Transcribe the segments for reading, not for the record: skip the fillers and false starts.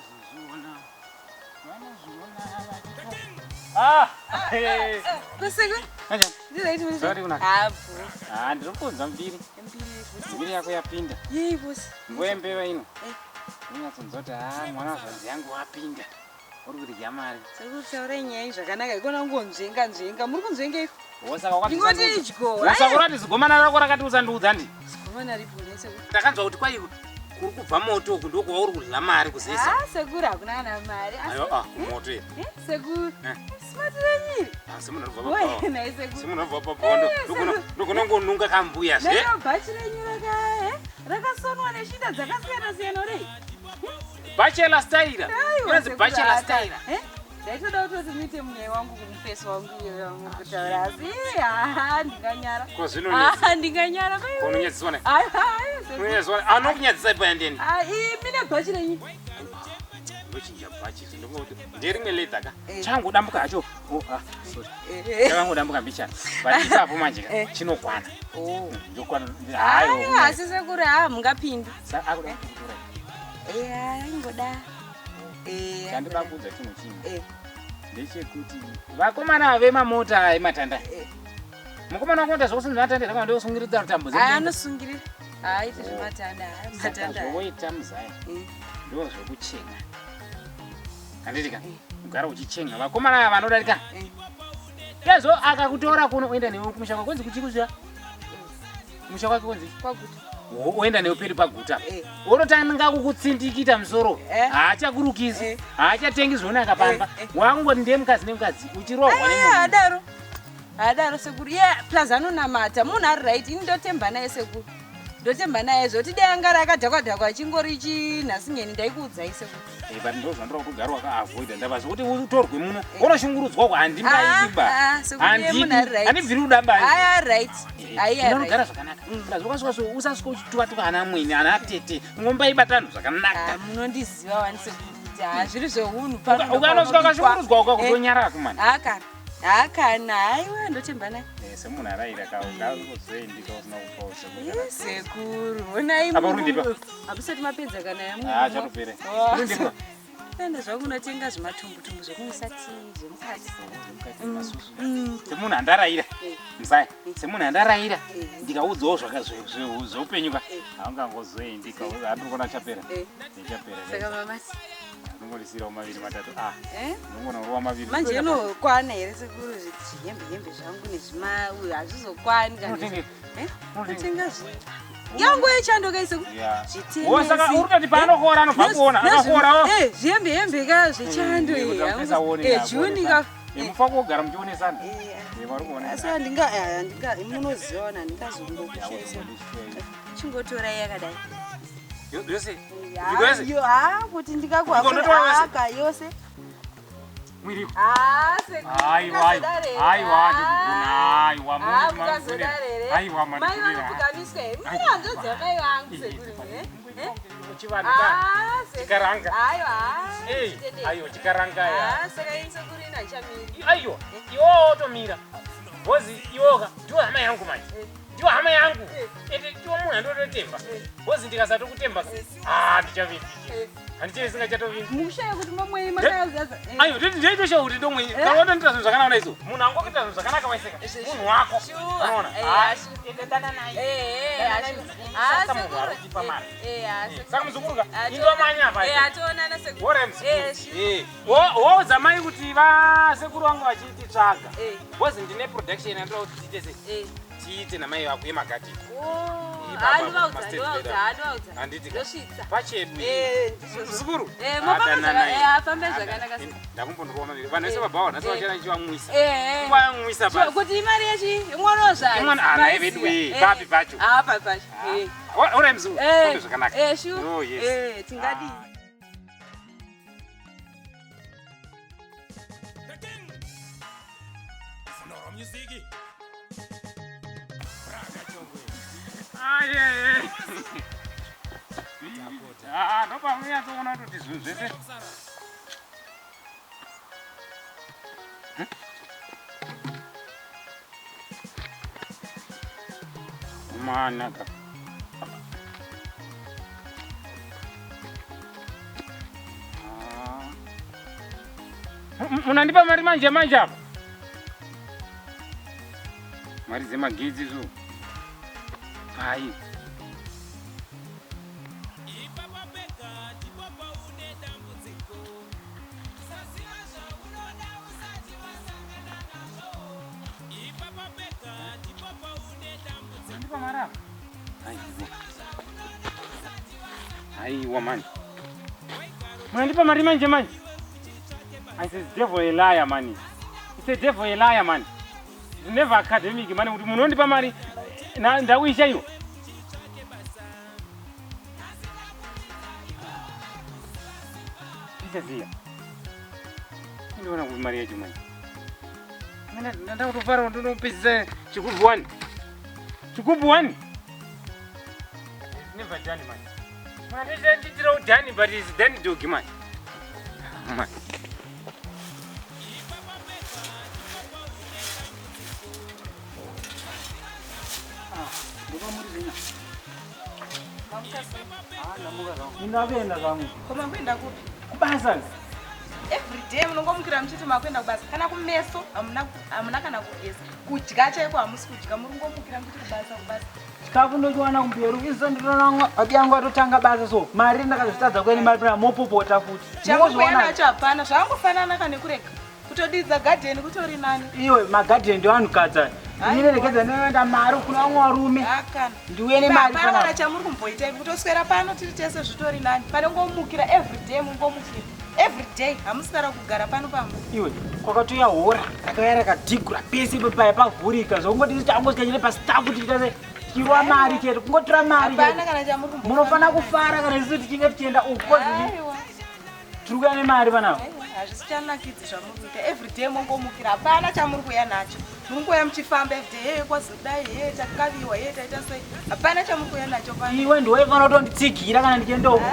Vanozviona. Vanozviona vachito. Ah! Hey. Kusiko? Kanjani? Ndiraiti muri. Sorry kunaka. Ah, bo. Ah, ndiri kuunza mbiri. Mbiri bosi. Mbiri yako yapinda. Yei bosi. Nguva yembeva ino. Eh. Unonyatsonzwa kuti ah, mwana wazvanzi yangu wapinda. Uri kudya mari. Sekutaura nyaya iyi zvakanaka ikona kungonzvenga nzvenga. Muri kunzvenga iko? Wosaka wakati Ndingoti idyo. Wosaka urati zigomana rako rakati usandiudza ndi. Zigomana ripo ne sekuru. Ndakanzwa kuti kwai kuri kubva moto uku ndokuva uri kudya mari kuzesa. Ah, sekuru hakuna kana mari. Asi- Ayo ah, kumoto ye. Eh, sekuru. Eh. Smart renyu. Ah, semunhu ari kubva Woi, pabhawa. nhai sekuru. Semunhu ari kubva pabhawa ndo. Eh, Ndogona sekuru. ndogona ngonunga kambuya zve. Nero bhachi renyu raka eh, rakasonwa neshinda dzakasiyana siyana rei. Bachelor style. Aiwa, Inonzi sekuru, bachelor aka- style. Eh? Ndaitoda kutoti muite mweya wangu kumufesi wangu iyoyo yamuri kutaura asi haa ndinganyara. Ko zvinonetsa. Ah, ndinganyara Ko mai. unonyadziswa ne. Aiwa, aiwa, sekuru. Unonyadziswa. Anokunyadzisa ipa yandeni. Ah, imi nebhachi renyu. Ndochinja bhachi izvi ndongoti nderimwe leather ka. Eh. Changodambuka hacho. Oh, ah, sorry. Eh, eh. Chakangodambuka mbichana. But ipapo manje ka Eh. chinokwana. Oh. Ndokwana. Aiwa, asi sekuru haa mungapindi. Akuda kukutora. Eh, aingoda. Eh, Chandoda kuudza chinhu chimwe. Eh, Ndechekuti vakomana vemamota ematanda. eh. Mukomana wako ndazvokusungira matanda here kana ndokusungiridza rutambo Ah, dzemutanda? anosungirira. Haaiti zvematanda, haa, Saka matanda. zvowoita muzaya Eh. ndo zvokuchenga. Handiti ka? Ugara uchichenga. Vakomana ava vanodarika. Eh. Ezvo akakutora kuno oenda newe kumusha kwako konzi kuchikuzviya? Kumusha kwake konzi? Kwaguta. Oenda newe peri paguta. Eh. Unotanga kukutsindikita musoro. Eh. Haachakurukisi. Eh. Haachatengi zvaunaka pamba. Eh, eh. Wakungoti ndiye mukadzi nemukadzi uchirohwa Eh, nemunhu. hadaro hadaro sekuru ye plus anonamata munhu ari right ini ndotemba naye sekuru ndotemba naye zvoti dai anga rakadhakwa dhakwa achingori chinhasingeni ndaikuudzai sekuru Eh, but ndo zvandira kuti ugare wakaavoida ndava zvekuti utorwe muno unoshungurudzwa uko handimbaidi ba Ah, ah, sekuru iye munhu ari right. handibviri kuda ba Ayi ari right ayi ari unogara right zvakanaka plus ukasvika so usasvika uchitukatuka ana mwene ana tete ngombaibata vanhu zvakanaka Ah, munondiziva wani sekuru kuti haa zviri zveunhu ukanosvika ukashungurudzwa uka kutonyarara kumana hakana hakana haiwa ndotemba naye semunhu araira kaukazoendika usina kupawo Eh, sekuru honai Apa uri kundipa? hamusati mapedza kana Ah, chatopera. Oh. Uri kundipa? enda zvangu unotenga zvimatumbutumbu zvekumwisa tii zvemukati semunhu andaraira Eh. musaya semunhu andaraira Eh. ndikaudzawo zveupenyu ka Eh. haungangozoendika handiri kuona chapera Eh. chapera saka mamati ndingorisirawo maviri matatu ah Eh? ndongona urova maviri manje inokwana here sekuru zvihembe hembe zvangu nezvima hazvizokwani kana Unotenge- Eh? Unotenga- unotenga zvi yangu yechando kai sekuru Yeah. Saka uri kutoti paanokoora anobva kuona akakorawo zvihembe hembe ka zvechando juni ka mufa kugara muchionesana Eh, Eh, vari kuonesa. asi handinga eh, handinga munozivaona handingazongokushaisa chingotorai yakadai Yose Mviko yose? Yo, ha kuti Ndingondotora yose? ndikakuaka yose mwiri Ah, sekuru, Aiwa, mukazodaro here? aiwa, ndikugona, aiwa, Ah, muri- mukazodaro here? aiwa, Mai mandikugona. vanopfukamiswa here? Mune hanzvadzi yamai vangu sekuru, eh? Eh? Chivanhu ka. Ah, sekuru. Chikaranga. Aiwa, ah, Ei, chitendere. aiwa chikaranga ya. Ah, saka ini sekuru ino haichamiri. Aiwa, iwowo otomira. Bhozi iwoka, ndiwo hama yangu manje. Eh. Ndiwo hama yangu. Eh. Ende ndiwo munhu andototemba. Eh. Bhozi ndikasatokutemba. Eh. Ah, ndichavindike. Eh. Handichiri singachatovingi. Mukushaya kuti mamwe makazaza. Eh. Aiwa, ndoitoshaura kuti ndomwe. Kana watondiita zvinhu zvakanaka izvo. Munhu angokuita zvinhu zvakanaka waiseka. Munhu wako. Sure. Unoona? Eh, Ah, ashu. ende dana naye. Eh, eh, Dana ashu. naye muzukuru, Ah, sasa munhu sekuru. ari kutipa mari. Eh, eh, ah, sekuru. Saka muzukuru ka, Ah, indomanya apa. Eh, atoonana sekuru. Wora Eh, muzukuru. sure. Eh. Woudza mai kuti vasekuru vangu vachititsvaga. Eh. Bhozi ndine production yandoda kuti tiite sei? Eh. Tiite namai vako yemakati. Oh, Eh, ah, baba, ndovaudza, mastage ndovaudza, leader. ah, ndovaudza. Handiti ka. Ndosvitsa. Pachedu. Eh, ndizvozvo. Muzukuru. Eh, mofamba Ah, zvaka- dananai. eh, afambe Ah, zvakanaka dan- se- Ndakumbondorova maviri. Vanhu vese Eh. vabhawa nhasi Eh. vachana ichivamwisa. Eh, eh. Kuvamwisa Sure, basi. kuti imari yechi imwana zvayo. Imwana- ah, naye vedu wee, papi pacho. Ah, papi pacho. Eh. Ora muzukuru. Eh, Fambe zvakanaka. Eh, sure. Oh, yes. Eh, tingadii. The King. Sonora Music. Braga Jongwe. Ah, yeah, yeah. Ah, ndopamunonyatsoona kuti zvinhu zvese manaka Munandipa mari manje manje apa. Mari dzemagetsi zvo. Hai. Aiwa mani. Munandipa mari manje manje. It's a devil a liar man. It's a devil a liar man. It's never academic man kuti munondipa mari ndakuisha iwo. Ndichaziya. Ndiona kuti mari yacho manje. Mina ndakutofara ndinopedzisa chigubhu wani. Chigubhu wani. It's never done man. Mwana nditira udhani but it's done dog man. Man. Ndinokuenda zvangu. Ko makuenda kupi? Kubasa. Every day munongomukira muchiti makuenda kubasa. Kana kumeso hamuna hamuna kana kugeza. Kudya chaiko hamusi kudya muri kungomukira muchiti kubasa kubasa. Chikafu ndochiwana kumberi izo ndinoona abi yangu atotanga basa so mari ndakazvitadza kuenda mari pera mopopota futi. Chamukuenda nacho hapana zvakangofanana kana nekurega. Kutodidza garden kutori nani. Iwe magadheni ndevanhukadzi aya. Ini regedza ndinoenda mari kuna vamwe varume. Akana. Ndiuye nemari Hapana kana panapa. chamuri kumboita ivi kutoswera pano tiri tese zvitori nani. Pane ngomukira every day mungomukira. Every day hamusi kana kugara pano pamba. Iwe kwakatouya hora rakauya rakadhigura pese paya pavhurika zvokungoti tangosvika chete pastafu tichiita se tichirwa mari chete kungotora mari Hapana chete. kana chamuri kumboita. Munofana kufara kana isusu tichinge tichienda uko Aiwa. tiri kuuya nemari panapa. Aiwa, hazvisichanakidzi zvamuri kuita everyday mongomukira hapana chamuri kuuya nacho muri kuuya muchifamba everyday hee kwazodai hee takaviwa hee taita sei hapana chamuri kuuya nacho pano Iwe ndiwe waifanira kutonditsigira kana ndichienda uko.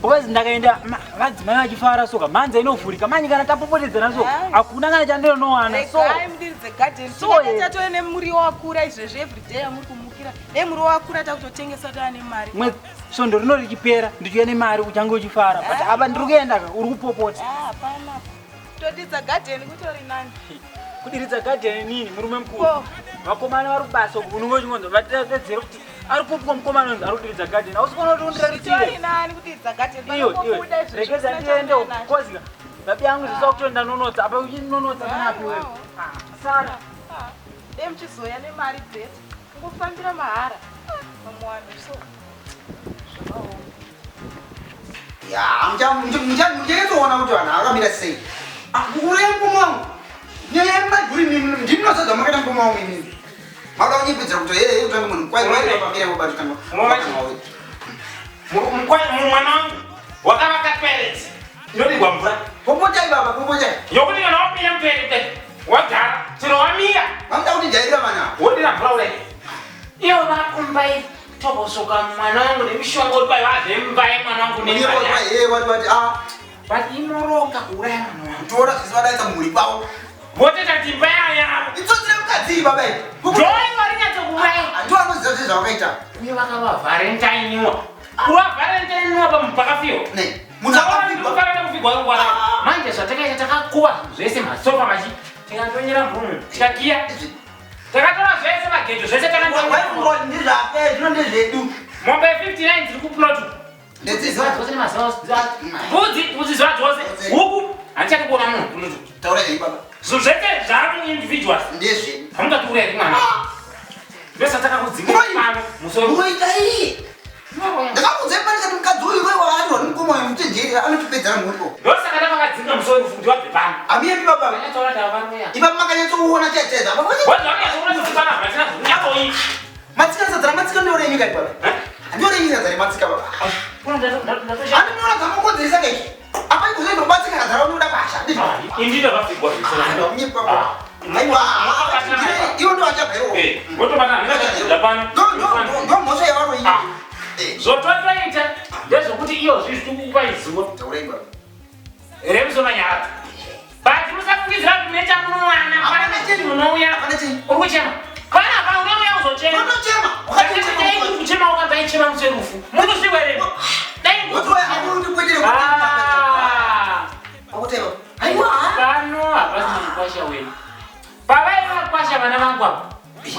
Because ndakaenda vadzimai vachifara soka mhanza inovhurika manje kana tapopotedzana so Aiwa. hakuna kana chandinonowana so regai mudiridze garden So, tinenge eh. tatove nemuriwo wakura izvezvi everyday yamuri kumukira nemuriwo wakura takutotengesa tava nemari Mwedzi svondo rino richipera ndichiuya nemari uchange uchifara but apa ndiri kuenda ka uri kupopota. Ah, hapana todidza garden kutori nani Kudiridza gadheni nini murume mukuru. Ko. Vakomana vari kubasa uku unonge uchingonzwa vatedzere kuti ari kupwa mukomana unonzi ari kudiridza gadheni. Hausi kuona kuti undiraritsire. zvitori nani kudiridza garden Iyo iyo panongobuda izvezvi regedza kusina ndiende chamuuya uku nacho. kozika. Babi yangu zvisa kutonda nonotsa apa uchinonotsa panapi wewe. Aiwa. Ah, Sara. Ah, dai muchizoya nemari dzete kungofambira mahara vamwe vanhu so zvakaoma Ya, muchanetsoona kuti vanhu vakamira sei. Kuuraya mukoma wangu. Nyaya yemaguri ndinosadza makaita mukoma wangu inini. Mauda kunyepedzera kuti hey utange munhu kwai kwai pamira baba tanga. Mwana wangu wakavaka toilet inodigwa mvura Popotai baba, popotai. yokuti kana wapinda mutoilet wagara chero wamira Vamuda kuti jairira vana. wodira mvura kudai iyo vakumbai tobosoka mwana wangu nemishonga uri pai vazvembai mwana wangu Munyepo nemari kwai hey wati wati ah but imoronga kuuraya mwana wangu kutora zvese vadaita mhuri kwavo. votoita kuti imba yavo Itsotsi remukadzi baba iri. joi varinyatsokuuraya Ndiwo anoziva zvese zvavakaita. uye vakarova valentiniwa kurova valentiniwa pakafiwa Ne. Munhu akapfigwa. kufanana kufigwa kungwara manje zvatakaita takakuwa zvese masofa machi tikatonyera mvumu tikakiya takatora zvese magejo zvese takatonyera Waifunga ndizvake zvino ndezvedu. mombe 59 dziri kuplot Ndedziziva. zuva dzose nemazuva mbudzi mbudzi zuva dzose huku handichati kuona munhu kunoto Taura zvenyu baba. zvinhu zvese zvaku individuals Ndezvedu. hamungatiuraya mwana ndosatakakudzingira pano musoro Munoita iyi. Ndakakuudzai pano ndikati mukadzi uyu iwe wakatorwa nemukoma uyu muchenjeri anotipedzera mhuri. Ndosaka takakadzinga musoro rufu kuti wabve pano. Hamiepi baba. Anyatsoona tavaruya. Ipapo makanyatsoona chaizvo. Apa Wazvanyatsoona kuti pana hatina zvinyatsoi. Matsika sadza ramatsika ndiro renyika iri baba. Ndiro renyika sadza rematsika baba. Handinoona dzamakodzeresa kaizvi. Apa ikozo inobatsika sadza raunoda pasha. Ndizvo. Indi ndakafigwa. Ndonyepa baba. Aiwa, iwo ndo achabva iwo. Wotobata handina pano. Ndo mhosva yavaro iyi. Zvototoita ndezvokuti iyo zvizvi tikukupa izuva Taurai baba. remusomanyaradzo. But musafungidzira kuti mune chamunowana Hapana pana chinhu. munouya. Hapana chinhu. Uri kuchema. Pana pa unouya kuzochema. Unochema. Dai kuri kuchema wakabva ichema musi werufu. Munosvikwa here? Dai Wotoya hakuri kuti kuitire kuti. Ah. Pakuteva. Aiwa. Pano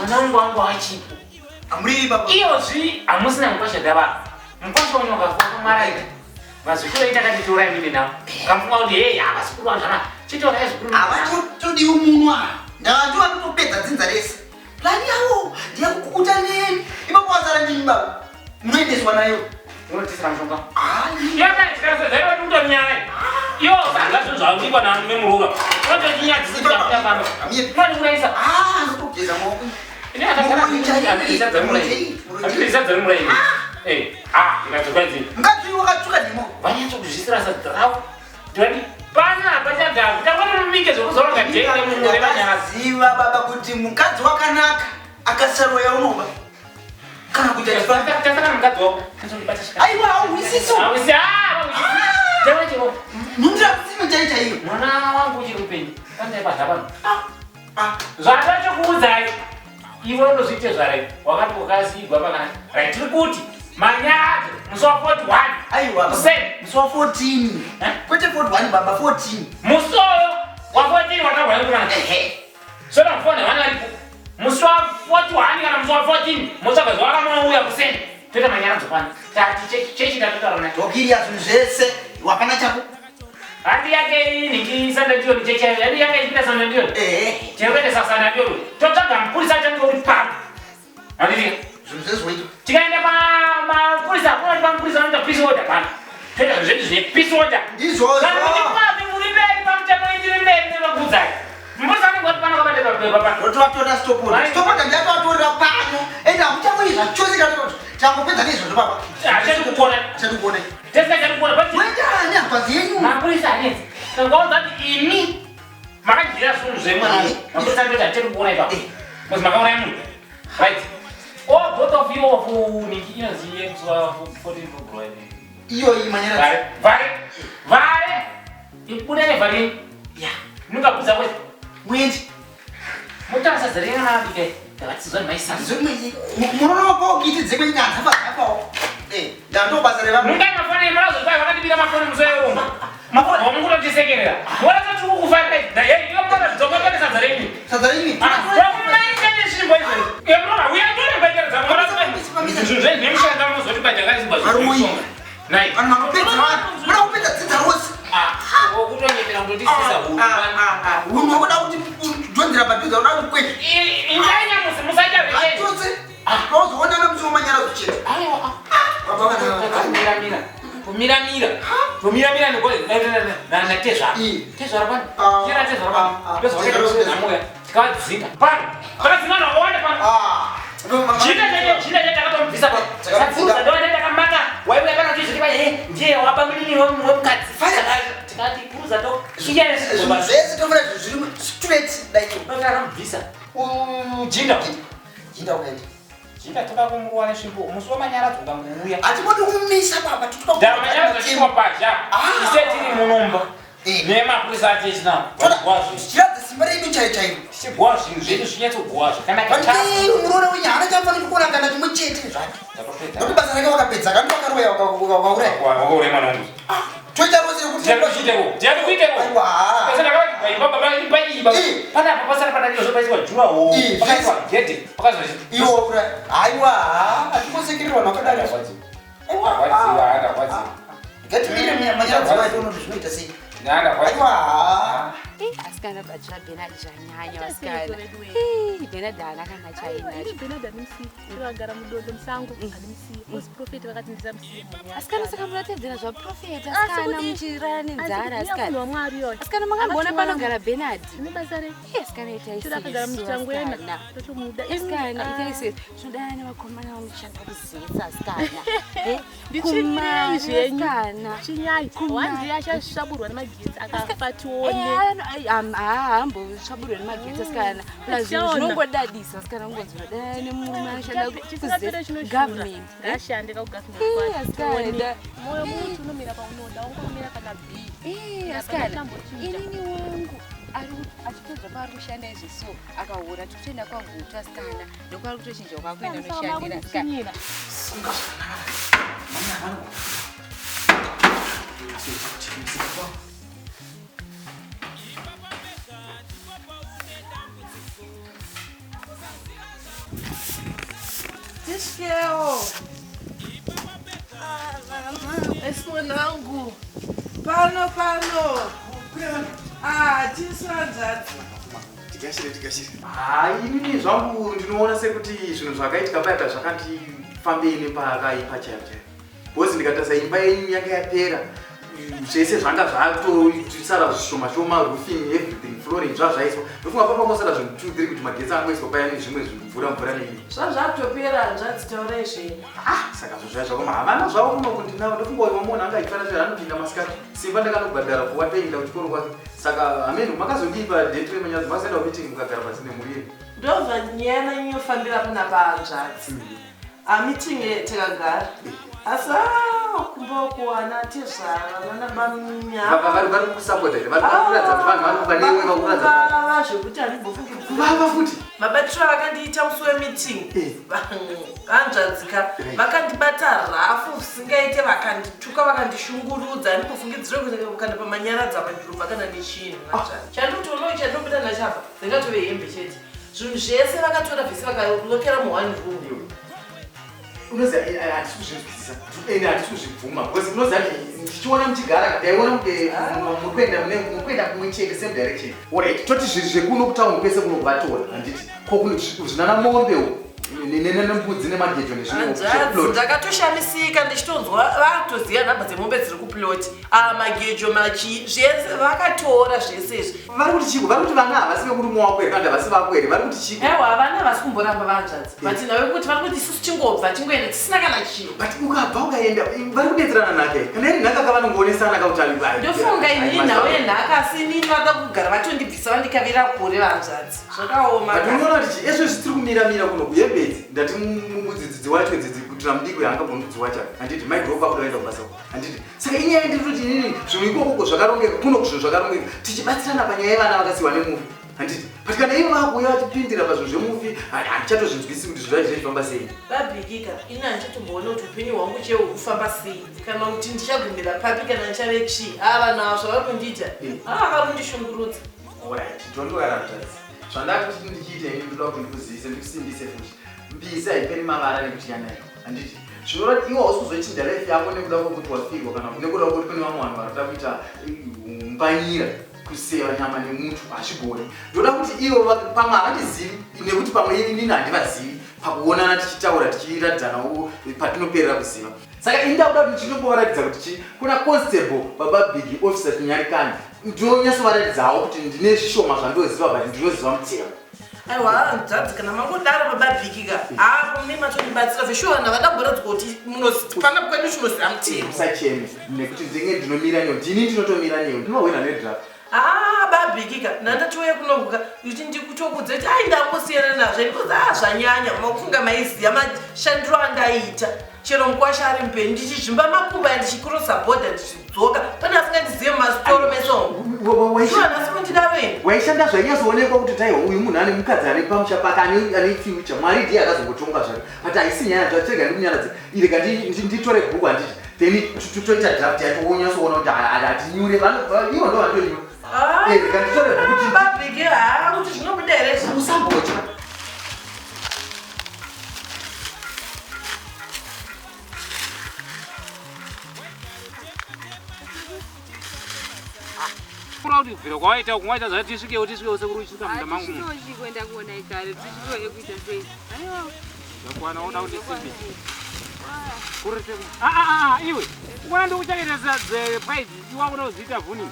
Mwana wangu wangu achipo. Amuri baba. Iyozvi hamusina mukwasha dava. Mukwasha wenyu wakafa kumaraita. Vazukuru vedu takati torai mine navo. Kamufunga kuti hey havazukuru vangu zvana. Chitorai zukuru. Havatotodiwi munwa. Ndava vanotopedza dzinza rese. Plani yavo ndeyekukukuta neni. Ipapo wasara ndini baba. Munoendeswa nayo. Unotisira mushonga. Ndokugeza maoko. Mukadzi uyu wakatsvuka nemo. Ziva baba kuti mukadzi wakanaka akasaroya unoba kana kuita chifambi. Aiwa hauhwisisi. Nhundira tsime chai chaiyo. Mwana wangu uchiri mupenyu panzai pazvapano zvatachokuudzai iwe unozviite zvarai wakati wakasiigwa pakanaka right tiri kuti manyadzo musi wa 41 Aiwa Kuseni. musi wa 14. Eh? Kwete 41 baba 14. musi oyo wa 14 wataurwa nekurana Ehe. sona mufone vana varipo musi wa 41 kana musi wa 14 motsvaga zuva ramunouya kuseni toita manyaradzo pano tati chechi tatotaura naye Tokiriya zvinhu zvese wapana chako. Handi yake inhingi sandandiyoni chechi yayo handi yake ichipinda sandandiyoni Ehe. tinokuendesa sandandiyoni totsvaga mupurisa achange uri pano handiti Zvinhu zvese zvoitwa. tikaenda pamapurisa kunoti pamupurisa vanoita peace order pano toita zvinhu zvedu zvine peace order Ndizvozvo. Kana kuti kwazi muri mberi pamutemo indiri mberi nevakudzai mupurisa anenge wati pano kabate papepa pano Ndotovatorera stop order. Vai. Stop order ndatovatorera pano. Ende hamuchamuyi zvachose kana kuti tangopedza neizvozvo baba. Hachadi kukona. Hachadi kuona. Tese hachadi kukona but Moita ani hanzvadzi yenyu? mapurisa anetsa tangaudza kuti imi makadyira zvinhu zvemwana wangu mapurisa anoti hachadi kuona ipapo Eh. because makauraya munhu right all both of you of niki inonzi yemusi wa 14 February Iyoyi manyara. vare vare vare ibuda nevhari Ya. mungabudza kwese Muendi. mutarisa zerena mabika ndavatizwa nemaisasa Munonopa ukiti dzekwenyika dzafa dzafawo. Eh, ndando basa revamwe. mungai mafoni emarazopai vakatibira mafoni musi weuromba wamungutotisekerera muona tatiukukufarira sadza renyu Sadza renyu. Varume. Vanhu vanopedza vanhu. Munoda kupedza dzinza rose. kutonyepera kutotisisa Unhu wakuda kuti dhonzera padhuze unoda kukwesha. ingainyamusi musaita zvechei Atotse. Tozoonana musi wemanyaradzo chete. Baba kana. kumiramira kumiramira kumiramira natezvara Ii. tezvara pano Ah, tera tezvara ah, pano ah, tezvara tikavadzinga pano takadzinga vanhu vakawanda pano Ah. Jinda chacho jinda chacho takatomubvisa pano Takabvisa. ndova takamaka waiuya pano tizvoti pa he ndiye waba munini wemukadzi tikati puruza to Zvinhu zvese tofanira zvinhu zviri straight like takamubvisa jinda jinda ukaenda. jinda tokakumurwa nesvimbo musi wamanyaradzo ukanguuya Hatimodi kumisa baba totoda ndamanyaradzo chimwa pazha Ah. ise tiri munomba Eh. nemapurisa acho echinawo Tichiratidza simba redu chairo chairo. tichigwa zvinhu zvedu zvinyatsogowa zvakanaka Vanhu muroora wenyu haana chafanira kuona kana chimwe chete zvake. Nokuti basa rake wakapedza kandi wakaroya wakauraya. wakauraya mwana wangu Toita rose rekuti ndiyatikuiteko Aiwa. Eh. panapa pasara padaniozvo paiswa jurawo Eh, pakaiswa gedhe pakazwa Iwo wauraya. Aiwa. Hatikosekererwa vanhu vakadaro. Aiwa. Ndarwadziwa, Ngatimire manyaradzo acho unoti zvinoita sei. Aiwa. Asikana bachira Bernard zvanyanya Aita sei vasikana. vedu wee? Hii, Bernard haana kana Aiwa, chainacho. ini Bernard handimusiyi. Akagara mudondo musango handimusiyi. Kozi prophet vakati ndisamusiye. Asikana saka munotedzera zvaprofeta Asi asikana kuti- muchirara nenzara Asi asikana. munhu waMwari iyoyo. Asikana makamboona Akati wangu. panogara Bernard. Zvine basa rei? Hii, asikana itai Chero akagara serious, muchangu ena. asikana. Totomuda. Asikana itai serious. Zvinodana nevakomana vanoshanda kuzetsa asikana. Eh, Ndichinyirei kumari, zvenyu. asikana. Chinyai. Kumari. Wanzi achashaburwa nemagetsi akafa tione. Haambotsvaburwe nemagetsi asikana. Plus zvinhu Tichaona. zvinongodadisa asikana kungonzi unodana nemurume anoshanda Chisingapere kuzetsa chinoshura. government. Eh? Ngaashande kakugovernment Eh, kwake. asikana, Tione. Moyo muti unomira paunoda, ungomira kana B. Eh, Hapana asikana chambochinja. inini wangu achipedza paari kushanda izvi so akaura tikutoenda kwagutu asikana nokwaari kutochinja kwakuenda noshandira asikana Makundichinyira. Tisvikewo. Esi mwanangu. Pano pano. Ah, tisu hanzvadzi. Tigashire tigashire. Ah, inini zvangu ndinoona sekuti zvinhu zvakaitika paya paya zvakati fambei nepakaipa chaipo chaipo. Because ndikatarisa imba yenyu yanga yapera zvese zvanga zvatosara zvishoma shoma roofing everything flooring zva zvaiswa ndofunga papa kwasara zvinhu 2 3 kuti magetsi angoiswa paya nezvimwe zvimvura mvura nei zva zvatopera hanzvadzi taurai zvenyu ah saka zvo zvaya zvakoma havana zvavo kuno kundinavo ndofunga uyo wamuona anga achifara zvera anopinda masikati simba ndakanobhadhara kuwatoenda kuchikoro kwake saka hameno makazodii padate remanyadzo makazoenda kumeeting mukagara pasi nemhuri yenyu ndobva nyaya nanyofambira kuna pahanzvadzi mm -hmm. Amitinge eh, takagara asi ah, kumba uko ana tezvara nana bamini vari kusapota here vari kuratidza kuti vanhu vari kuba newe vari kuratidza zvekuti handimbofungi kuvava futi mabatiro avakandiita musi wemeeting eh. hanzvadzika vakandibata rafu zvisingaite vakandituka vakandishungurudza handimbofungidzire kuti kana pamanyaradza pandinobva kana nechinhu ah. chandikuti unoicha ndinobuda nachapa dzingatove hembe chete zvinhu zvese vakatora vese vakalokera muone room unoziva eh, eh, handisi kuzvinzwisisa ende handisi kuzvibvuma because unoziva ndichiona muchigara ndaiona kunge ah. mukuenda kumwe chete same direction orit toti zvekuno kutauni kwese kuno kuvatora handiti ko zvinana mombe nembudzi nemagejo nezvimwe ndakatoshamisika ndichitonzwa vatoziva nhamba dzemombe dziri kuplot ah, magejo machi zvese vakatora zvese izvi vari kuti chiko vari kuti vana havasi vemurume wako here kana havasi vako here vari kuti chiko aiwa vana havasi kumboramba vanzvadzi but nawe kuti vari kuti isusu tingobva tingoenda tisina kana chiro but ukabva ukaenda vari kudetserana nhaka here kana iri nhaka kavanongoonesana kakuti ndofunga inini nhau yenhaka asi inini vada kugara vatondibvisa vandikavira kure vanzvadzi zvakaoma but unoona kuti chi ezvo zvitiri kumira mira kuno kuhembe idzi ndati mudzidzi dziwachwe dzidzi kuitira mudiki uyo angagoni kudziwacha handiti maigro kwakuda kuenda kubasa handiti saka inyaya ndiri kuti inini zvinhu ikokoko zvakarongeka kuno zvinhu zvakarongeka tichibatsirana panyaya yevana vakasiwa nemufi handiti but kana ivo vakuuya vachipindira pazvinhu zvemufi handichatozvinzwisi kuti zvinhu zvaizvaifamba sei babikika ini handichatomboona kuti upenyu hwangu cheo hukufamba sei kana kuti ndichagumira papi kana ndichave chii ava vanhu ava zvavari kundiita ava vari kundishungurudza orit don't worry hanzvadzi zvandati ndichiita ini ndoda kuti ndikuzivise ndikusimbise futi Mbizi haiperi mavara nekuti yanayo handiti zvinoreva kuti iwe hausi kuzochinja life yako nekuda kwekuti wafirwa kana nekuda kwekuti kune vamwe vanhu varikuda kuita umbanyira kuseva nyama nemutu hazvigoni ndoda kuti ivo pamwe havandizivi nekuti pamwe inini handivazivi pakuonana tichitaura tichiratidzana patinoperera kuziva saka ini ndakuda kuti ndichinombovaratidza kuti chi kuna constable baba big officer chinyarikani ndinonyatsovaratidzawo kuti ndine zvishoma zvandoziva but ndinoziva mutemo Aiwa hanzvadzi kana mangodaro baba Bhiki ka. Ah mune matondibatsira for sure vanhu vadamboradzwa kuti munozipana kwedu chinoziva mutemo. Usacheme nekuti ndinge ndinomira newe. Ndini ndinotomira newe. Ndinohwina nedraft. Ah babhiki ka ndandatouya kunokuka kuti ndikutokudza kuti ai ndangosiyana nazvo because ah zvanyanya makufunga maiziva mashandiro andaiita chero mukwasha ari mupenyu ndichizvimba makumbo aya ndichikrosa bhodha ndichidzoka pane asingandizive mumasitoro mese umu kundidaro ini waishanda zvainyatsoonekwa kuti taiwa uyu munhu ane mukadzi ane pamusha pake ane future mwari ndiye akazongotonga zvake but haisi nyaya zvatega ndikunyaradze irega nditore bhuku handiti then toita draft yacho wonyatsoona kuti hatinyure ivo ndo vanotonyura ah, eh, rega nditore bhuku babhiki haa kuti zvinobuda here usambotya Kura kuti kubvira kwawaita uku waita zvati tisvikewo tisvikewo sekuru uchisvika munda mangu muno. Kuenda kuona ikare tisvikewo ekuita sei? Aiwa. Zvakwana woda kuti simbi. Kuri seku. Ah ah ah iwe. Ukona ndikuchengeta dze pride iwe wakuda kuziita vhuni.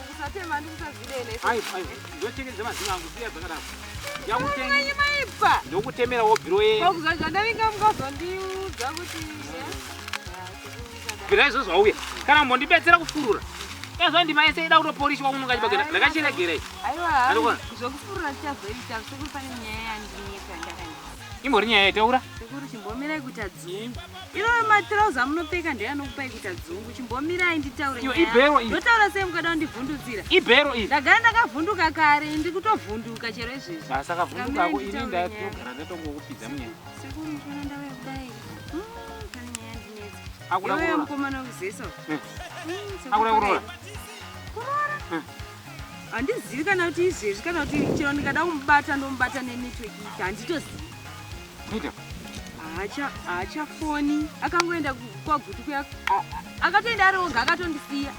Kusatema ndikusazvidena. Ai ai ndochengedza mazino angu siya dzakadaro. Yakutenga. Maipa. Ndokutemera wobviro ye. Kokuzozvandavinga mukazondiudza kuti Bvira izvozvo wauya. Kana mbondibetsera kufurura. Ezvo ndima yese ida kutopolishwa kuno kachibagera. Ndakachiregera ichi. Aiwa. Zvokufurura tichazoita sekuru pane nyaya yandinetsa ndakani. Imbori nyaya yetaura. Sekuru chimbomirai kuita dzungu. Iro matirauzi amunopfeka ndiyo anokupai kuita dzungu. Chimbomirai nditaure Iyo ibhero iyi. Ndotaura sei mukada kundivhundutsira? Ibhero iyi. Ndagara ndakavhunduka kare, ndiri kutovhunduka chero izvezvi. Basa kavhunduka ako ini ndatogara ndatongokupidza munyaya. Sekuru muchiona ndauya kudai. Pane nyaya yandinetsa. Akuda Iwe kuroora. mukomana wekuzesa. Akuda kuroora. Kuroora? Handizivi kana kuti izvezvi kana kuti chero ndikada kumubata ndomubata nenetwork ipi handitozivi. Kuita. Haachafoni, akangoenda kwaGutu kuya, akatoenda ari oga, akatondisiya.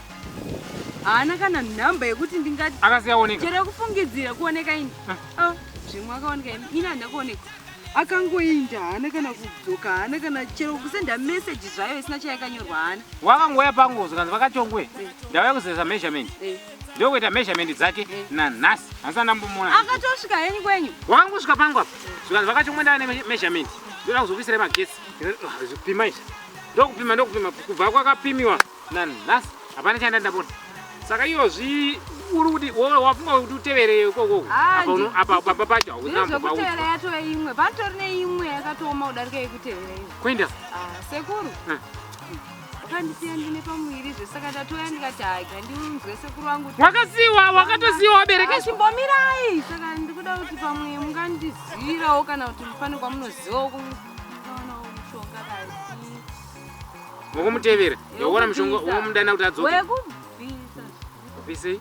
Haana kana nhamba yekuti ndingati Akasiya oneka. Chero kufungidzira kuoneka ini. Ah, zvimwe akaoneka ini, ini handina kuonekwa. Akangoinda, haana kana kudzoka, haana kana chero kusenda meseji zvayo isina chayakanyorwa, haana. Wakangouya pangu zvikanzi vakachongwe, ndauya kuzeza measurement. Ndokuita measurement dzake nanhasi handisati ndambomuona. Akatosvika henyu kwenyu? Wakangosvika pangu apa zvikanzi vakachongwe, ndava nemeasurement, ndoda kuzokuisira magetsi. Pima izvi, ndokupima, ndokupima, kubva kwakapimiwa nanhasi hapana chaenda ndabona. Saka iyozvi uri kuti wafunga kuti utevere ikoko? Ah, Apa apa pamba pacho Zviri hauna zvekutevera mbobaudzwa. yatove imwe, patori neimwe yakatooma kudarika yekutevera imwe. Kuenda. Ah, sekuru, wakandisiya ndine pamuviri zve, saka ndatoya ndikati haga ndiunzwe sekuru wangu Wakasiwa, wakatosiwa waberekeswa. Chimbomirai, saka ndikuda kuti pamwe mungandizivirawo kana kuti pane kwamunozivawo kungaonawo mushonga kati Wakumutevera, wakuona mushonga, wakumudana kuti adzoke. Wekubvisa. Kubvisei?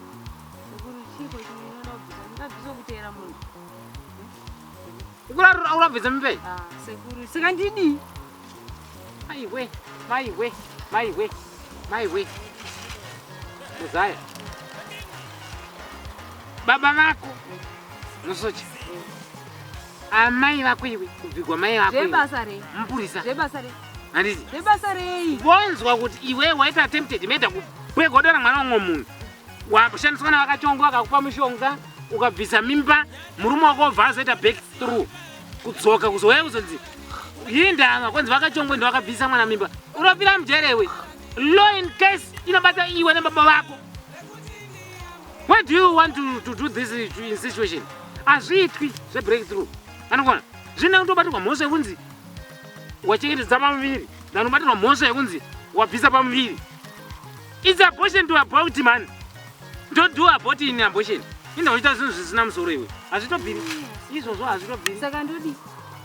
Sekuru, chiko chinoda kubvisa? Ndingabvisa kuteera munhu? Urabvisa mimba? Ah, sekuru, saka ndidii? Maiwe, maiwe, maiwe, maiwe, muzaya, baba vako musocha, amai vako iwe kubvigwa mai vako iwe. Zvebasa rei? Mupurisa. Zvebasa rei? Handiti? Zvebasa rei? Vonzwa kuti iwe waita attempted murder kubegodora mwana womwe munhu, washandiswa navakachongo, akakupa mushonga ukabvisa mimba, murume wako wobva azoita back through kudzoka kuzouya kuzonzi yindama kwanzi vakachongwe ndo vakabvisa mwana mimba, unofira mujere iwe. Law in case inobata iwe nebaba vako. Why do you want to do this in situation? Hazviitwi zvebreakthrough, anokona zvine kutobatirwa mhosva yekunzi wachengetedza pamuviri than ubatirwa mhosva yekunzi wabvisa pamuviri. It's abortion to abort, man. Don't do abort in abortion. Inda uchiita zvinhu zvisina musoro iwe, hazvitobviri izvozvo, hazvitobviri. Saka ndodii?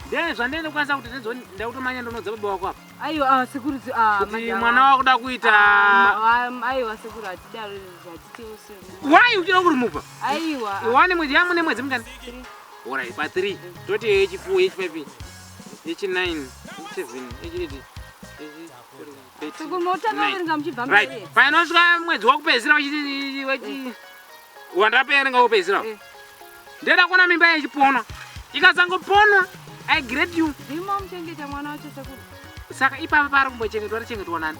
Nde zvandinokwanisa kuti ndinzo ndakutomanya ndonodza baba wako apa Aiwa, ah, sekuru, ah, kuti madam, mwana wakuda kuita. Ah, aiwa sekuru, hatidaro, hatitewo sekuru. Why uchida kurimupa? Aiwa. Wane mwedzi yamune mwedzi mingani? Three. Alright, pa 3 toti yechi4, yechi5, yechi9, yechi7, yechi8. Sekuru, mautanga kuverenga muchibva mberi. Right, panosvika mwedzi wakupedzisira wechi wandaperenga wopedzisira, ndeda kuona mimba yechiponwa. Ikasangoponwa, I grade you. Ndimo muchengeta mwana wacho, sekuru. Saka ipapa paari kumbochengetwa, richengetwa nani?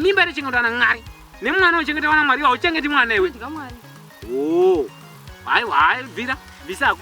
Mimba irichengetwa naMwari nemwana uchengetwa naMwari. Iwe hauchengeti mwana iwe. Kudya Mwari. O, haiwa, hai, bvira, bvisako.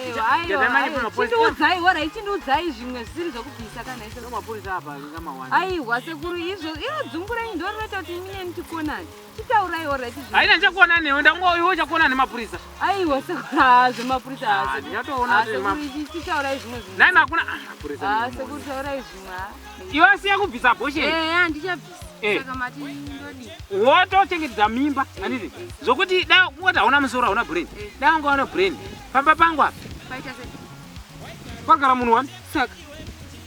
Aiwa, aiwa, aiwa. Chindiudzai, ora, chindiudzai zvimwe zvisiri zvokubvisa kana ise. Mapurisa apa ngamawanda. Aiwa sekuru, izvo iro dzungu renyu ndo rinoita kuti imi neni tikonane. Chitaurai, ora. Haina ndichakuona newe, ndango iwe uchakuona nemapurisa. Aiwa sekuru, ah, zvemapurisa, ah, Ah, sekuru. ndichatoona Ah, kuti sekuru, chitaurai zvimwe zvinhu. Nai makuna, ah, mapurisa. Ah, sekuru, taurai zvimwe, ah. Iwe asiya kubvisa abortion. Eh, handichabvisa. Saka mati ndodii? Wotochengetedza mimba, handiti? Zvokuti da kungoti hauna musoro, hauna brain. Dai wanga wana brain, pamba pangu apa Paita sei? kwagara munhu wani. Saka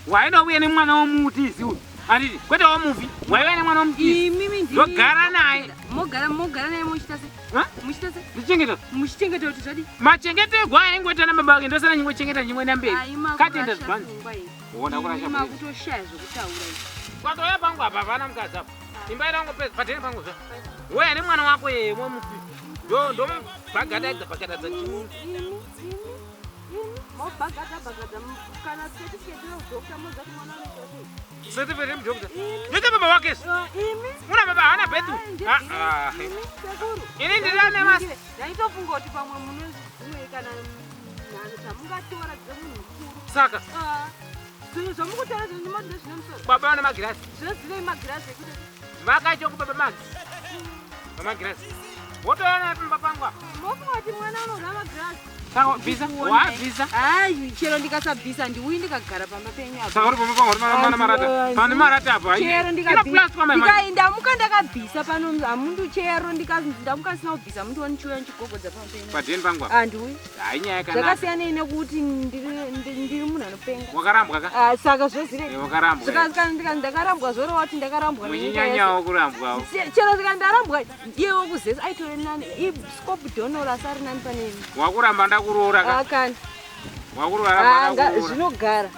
waida uye nemwana womutizi uyu, handiti? Kwete wamufi, waiva nemwana womutizi. Imimi ndimi. Ndogara naye. Mogara naye muchita sei? Ha? Muchita sei? Ndichengeta. Muchichengeta kuti zvadii? Machengeterwo aingoita nababa vake, ndosara nyingochengeta nyingoenda mberi. Katenda zvibanzi. Wona kurasha Imi brain. makutoshaya zvokutaura izvi. Kwatouya pangu apa hapana mukadzi apa, imba irangopedza patene pangu zva weya nemwana wako yeye womufi, ndomubhagadadza bhagadadza chiunu. Imi, imi, imi mobhagadza bhagadza kana certificate yodokta moza kuti mwana anoita sei? Certificate yemudokta ndoita baba wake izvi. Ah, imi. Una baba haana bethu. Ah, ndibvire. Imi, sekuru. Ini ndiri ane masi. Ndaitofunga kuti pamwe mune dzimwe kana nhanho dzamungatora dzemunhu mukuru. Saka Ah, zvinhu zvamukutaura zvinhu ndimoti ndezvine musoro. Baba vane magirasi. Zvinozivei magirasi ekuti? Vakachoko baba magi vamagirasi, wotoona pamba pangu apa. Mofunga kuti mwana unorya magirasi? Saka bvisa, wabvisa. Hayi, chero ndikasabvisa ndiuyi ndikagara pamba penyu apa. Saka uri pamba pangu pane marata, pane marata apa. Chero Inoplastwa mai manje. Ndamuka ndakabvisa pano hamundu, chero ndamuka ndisina kubvisa mundioni chiuya ndichigogodza pamba penyu. Padheni pangu apa. Handiuyi. Hayi, nyaya yakanaka. Zvakasiyanei nekuti ndiri munhu anopenga? Wakarambwa ka? Ah, saka zvozivei? Eh, wakarambwa. Ndakarambwa zvoreva kuti ndakarambwa nenyika yese. Muchinyanyawo kurambwawo. Chero sika ndarambwa, iye wokuzesa aitore nani, iscope donor asi ari nani pane imi. Wakuramba ndakuroora ka? Ah, kani. Wakuramba Ah, ndakuroora. Zvinogara.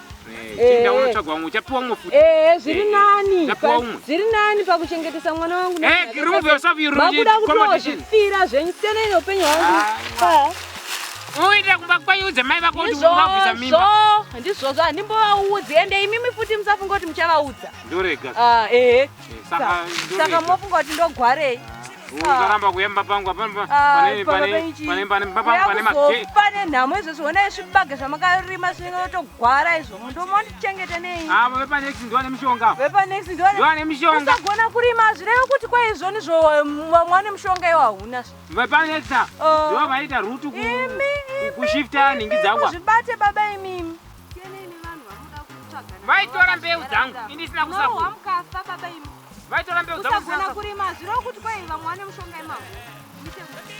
Chinda unotsvaga vamwe uchapiwa umwe futi. Eh, zviri nani. Ndapiwa umwe. Zviri nani pakuchengetesa mwana wangu. Eh, remove yourself you Makuda competition. kutozvipfira zvenyu siyanai neupenyu hwangu. Ah. Uite kumba kwenyu udze mai vako kuti ungabvisa mimba. Ndizvozvo, ndizvozvo handimbovaudzi ende imimi futi musafunga kuti muchavaudza. Ndorega. Ah, ehe. Saka Saka ndorega. mofunga kuti ndogwarei? Usaramba kuyamba pangu apa Ah, pane pamba pane penyu chii? pane pane pane Kuya pane mage. kuzofa nenhamo izvozvo honai zvibage zvamakarima zvinotogwara izvo mundomondichengeta nei Avo vepanext ndiwane mishonga. vepanext Ndiwane mishonga. usagona kurima hazvirevi kuti kwaizvo nizvo vamwe vane mushonga iwo hauna Vepanext Oh. ndivo vaita rutu ku Imi, imi, kushifta nhingi dzangu. zvibate baba imimi Vaitora mbeu dzangu ini ndisina unohwa kusakura. mukafa baba imi Vaitora mbeu dzangu usagona ndisina kurima hazvirevi kuti kwai vamwe vane mushonga imavo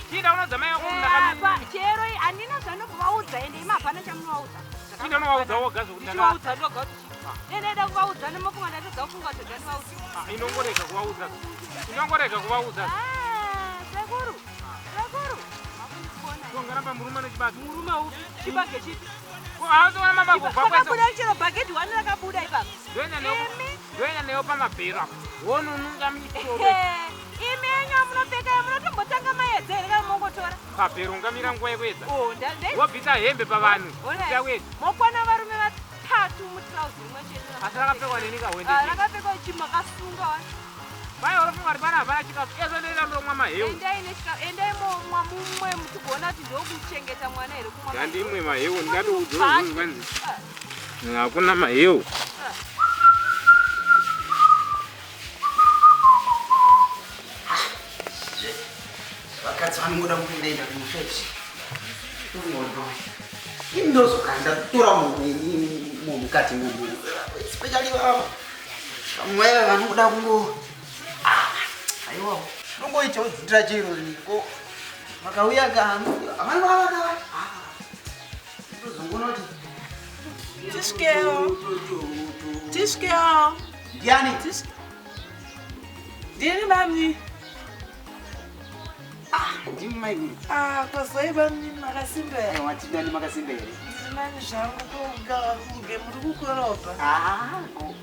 Chinda unodza mai vako ndakami. chero handina zvandinovaudza ende imi hapana chamunovaudza Chinda unovaudza woga zvokuti ndaka. ndichivaudza ndoga kuti chii nendaida kuvaudza nemofunga ndatadza kufunga kuti ndandivaudza Ah, Inongorega kuvaudza. Inongorega kuvaudza. Ah, sekuru sekuru makundikona Tongaramba murume nechibage. murume upi chibage chipi Ko hauzoona mama kubva kwese. pakabuda chero bhaketi wani rakabuda ipapo Ndoenda newo. Imi. Ndoenda newo pamabhero apo. Wononunga misoro. imi enyu amunopfeka munotombotanga maedza here kana mongotora Pabhero ungamira nguva yekuedza. Oh, nda- nda- Wobvisa hembe pavanhu. Alright. Kuita kuedza. mokwana varume vatatu mutirauzi rimwe chete Asi rakapfekwa neni kahwende. Ah, rakapfekwa chi makasunga wani Mai unofunga kuti pana hapana chikafu. Ezvo ndoenda ndomwa maheu. endai nechikafu endai momwa mumwe muchigoona kuti ndokuchengeta mwana here kumwa Ndandimwe maheu ndingatoudza Bhaki. kwanzi. Hakuna maheu. Vakadzi vanongoda kundoenda kumusha izvi. Ini ndozokanda tora mukati munhu. Especially vamwe vanoda kungo Ah, aiwa. Unongoitawo dzindira chero ko vakauya ka havana vaka. Ndozongoona kuti Tisvikewo. Tisvikewo. Ndiani? Ndini bamni. Ndimi maiguru. Ah, kwazoi bamni makasimba here? Aiwa tidani makasimba here? Ndinani zvangu kuge muri kukorobha. Ah, ko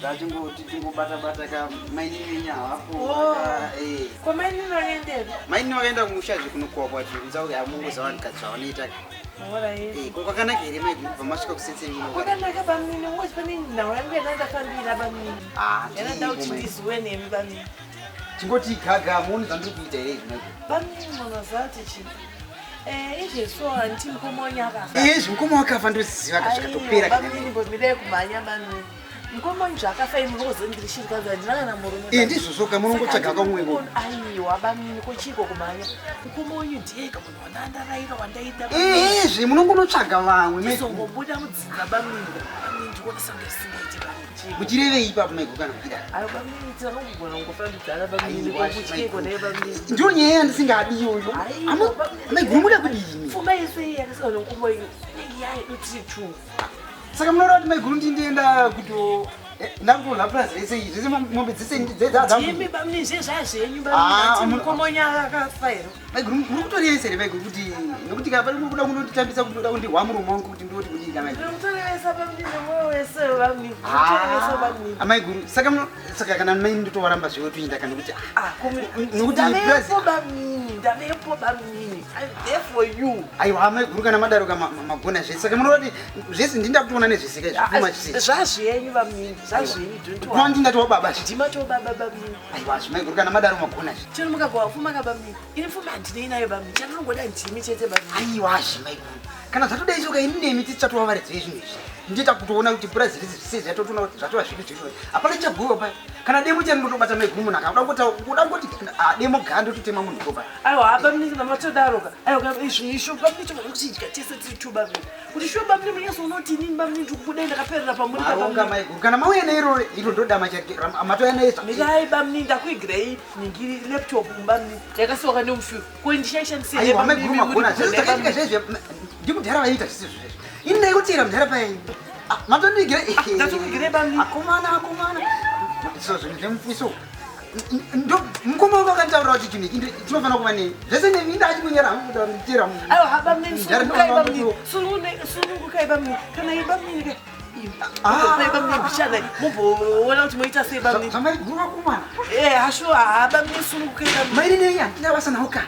tachingoti tingobata-bata ka mainini havapo. Oh. Eh. Kwamainini vakaendepi? Mainini vakaenda kumusha zvekunokuwa kwati unza kuti amungoza vanhukadzi zvavanoita. Alright. Eh, ko kwakanaka here maiguru kubva masvika kusetseni ino. Kwakanaka bamnini, ngoti pane nhau yangu yandandafambira bamnini. Ah, Yandanda kuti tiripo, maiguru. ndiziwe nemi bamnini. Chingoti gaga muone zvandiri kuita here izvi maiguru. Bamnini munoziva kuti chii? Eh, izvezvo handiti mukoma wenyu akafa. Eh, zvimukoma wakafa ndoziva ka zvikatopera kana. bamnini mbomidai kumhanya bamnini. Mukoma wenyu zvakafa imi munoziva ndiri shirikadzi handina kana murume. Eh, ndizvozvo ka munongotsvaga kamwe ko. Aiwa bamnini kochiiko kumhanya. Mukoma wenyu ndiye ka munhu wandandaraira wandaida. Eh, izvi munongonotsvaga vamwe maiguru. Tizongobuda mudzinza bamnini. Bamnini ndikuona sanga isingaiti bamnini. Muchirevei ipapo maiguru kana muchida? Ayo bamnini tinongogona kungofambidzana bamnini. Aiwa, Kokutyiko naye bamnini. Ndiyo nyaya yandisingadi iyoyo. Maiguru muda kudini? Pfuma yese iyi yakasiwa nemukoma wenyu inenge yayedu tiri two. Saka munoda kuti maiguru ndindienda kuto ndakutorya purazi rese iyi zvese mombe dzese Ndimi dzedzangu. bamnini zvezvazvenyu Ah, bamnini. Ati amu- mukoma wenyu akafa here? Maiguru muri kutorevesa here maiguru kuti nekuti ka pari kuda kundotambisa kuti ndoda kundihwa muromo wangu kuti ndoti kudii ka maiguru. Ndinomutorevesa bamnini nemwoyo wese bamnini. Ndinomutorevesa bamnini. Ah, maiguru saka muno saka kana mai ndotovaramba zvewe toenda kana kuti Ah, kumi. Nokuti purazi Ndavepo bamnini, ndavepo bamnini. I'm there for you. aiwa maiguru kana madaro ka magona zvese saka munoda kuti zvese ndinda kutoona nezvese ka zvipfuma zvese. Zvazvenyu bamnini, zvazvenyu don't Kuma worry. ndingati wababa zve. Ndimatoba bamnini. Aiwa zvimaiguru kana madaro magona zve. Chero mukagowa pfuma ka bamnini. Ini pfuma handinei nayo bamnini. Chandinongoda ndimi chete bamnini. Aiwa zvimaiguru kana zvatodai so ka ini nemi tisatova varidzi vezvinhu izvi ndita kutoona kuti purazi rese zvese zvatotoona kuti zvatova zvipi zvipi hapana chabhuiwa paya kana demo chanondotobata maiguru munhu aka uda kungoti ah, demo gaa ndototema munhu ko paya Aiwa bamnini kana matodaroka. Aiwa kana izvi isho bamnini togona kuchidya tese tiri two bamnini. Kuti shuwa bamnini munyatsoona kuti inini bamnini ndikukudai ndakaperera pamuri ka maronga bamnini. maiguru kana mauya neiro iro ndodama chake matouya naye Mirai bamnini ndakuigirai ningiri laptop bamnini yakasiwa nemufiwo. Ko ndishaishandisei aiwa maiguru magona zvese zvakaitika zvezvi ndimudhara vaiita zvisizvo zvezvi ini ndaikutera mudhara paya matondigira ndatokuigirai bamnini. akomana akomana so zvinhu zvemufiso ndo mukoma wangu akanditaurira kuti chinhu ichi chinofanira kuva nei zvese nemi ndachimunyera hangu kutaura nditera Aiwa bamnini Mudhara sunungukai ndinofanira bamnini. Sunungukai bamnini. Kana iyi bamnini kai. Imi bamnini bishana mumboona kuti moita sei bamnini. Zvamaiguru vakomana. Eh, hasho ha bamnini sunungukai bamnini. Mairi nei handina basa nawo kana.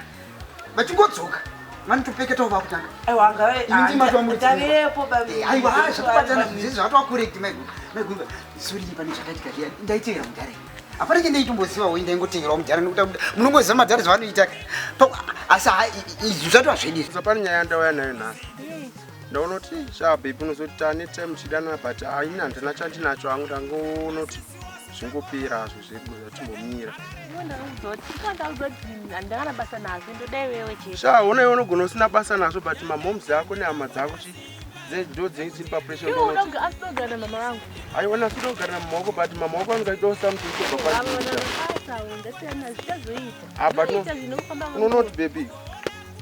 Vachingodzoka vanotopeketawo vakutanga. Aiwa angave Imi ndimi matova muri ndavepo bamnini. Eh, aiwa zvatobatana zvinhu zvatova correct maiguru. Maiguru sorry pane zvakaitika zviya ndaitevera mudhara. Hapana chendaitombozivawo ndaingoteverawo mudhara nekuti munongoziva madhara zvavanoita. Asi izvi zvatova zvedu izvi. Pane nyaya yandauya nayo nhasi. Ndaona kuti sha baby unozoti tane time tichidanana but haini handina chandinacho hangu ndangoona kuti zvingopera hazvo zvedu zvatimbomira. Handakana basa nazvo ndoda iwewe chete. Sha ona iwe unogona usina basa nazvo but mamoms ako nehama dzako chi ndo dzinenge dziri papressure. Iwe uda kuga- asi dogara namama vangu. Aiwa nasu togara namama wako but mama wako anenge achidawo something kubva kwandiri. Basa ndasiyana zvichazoita. Ah, but no- Zvinoita zvinofamba unoona kuti baby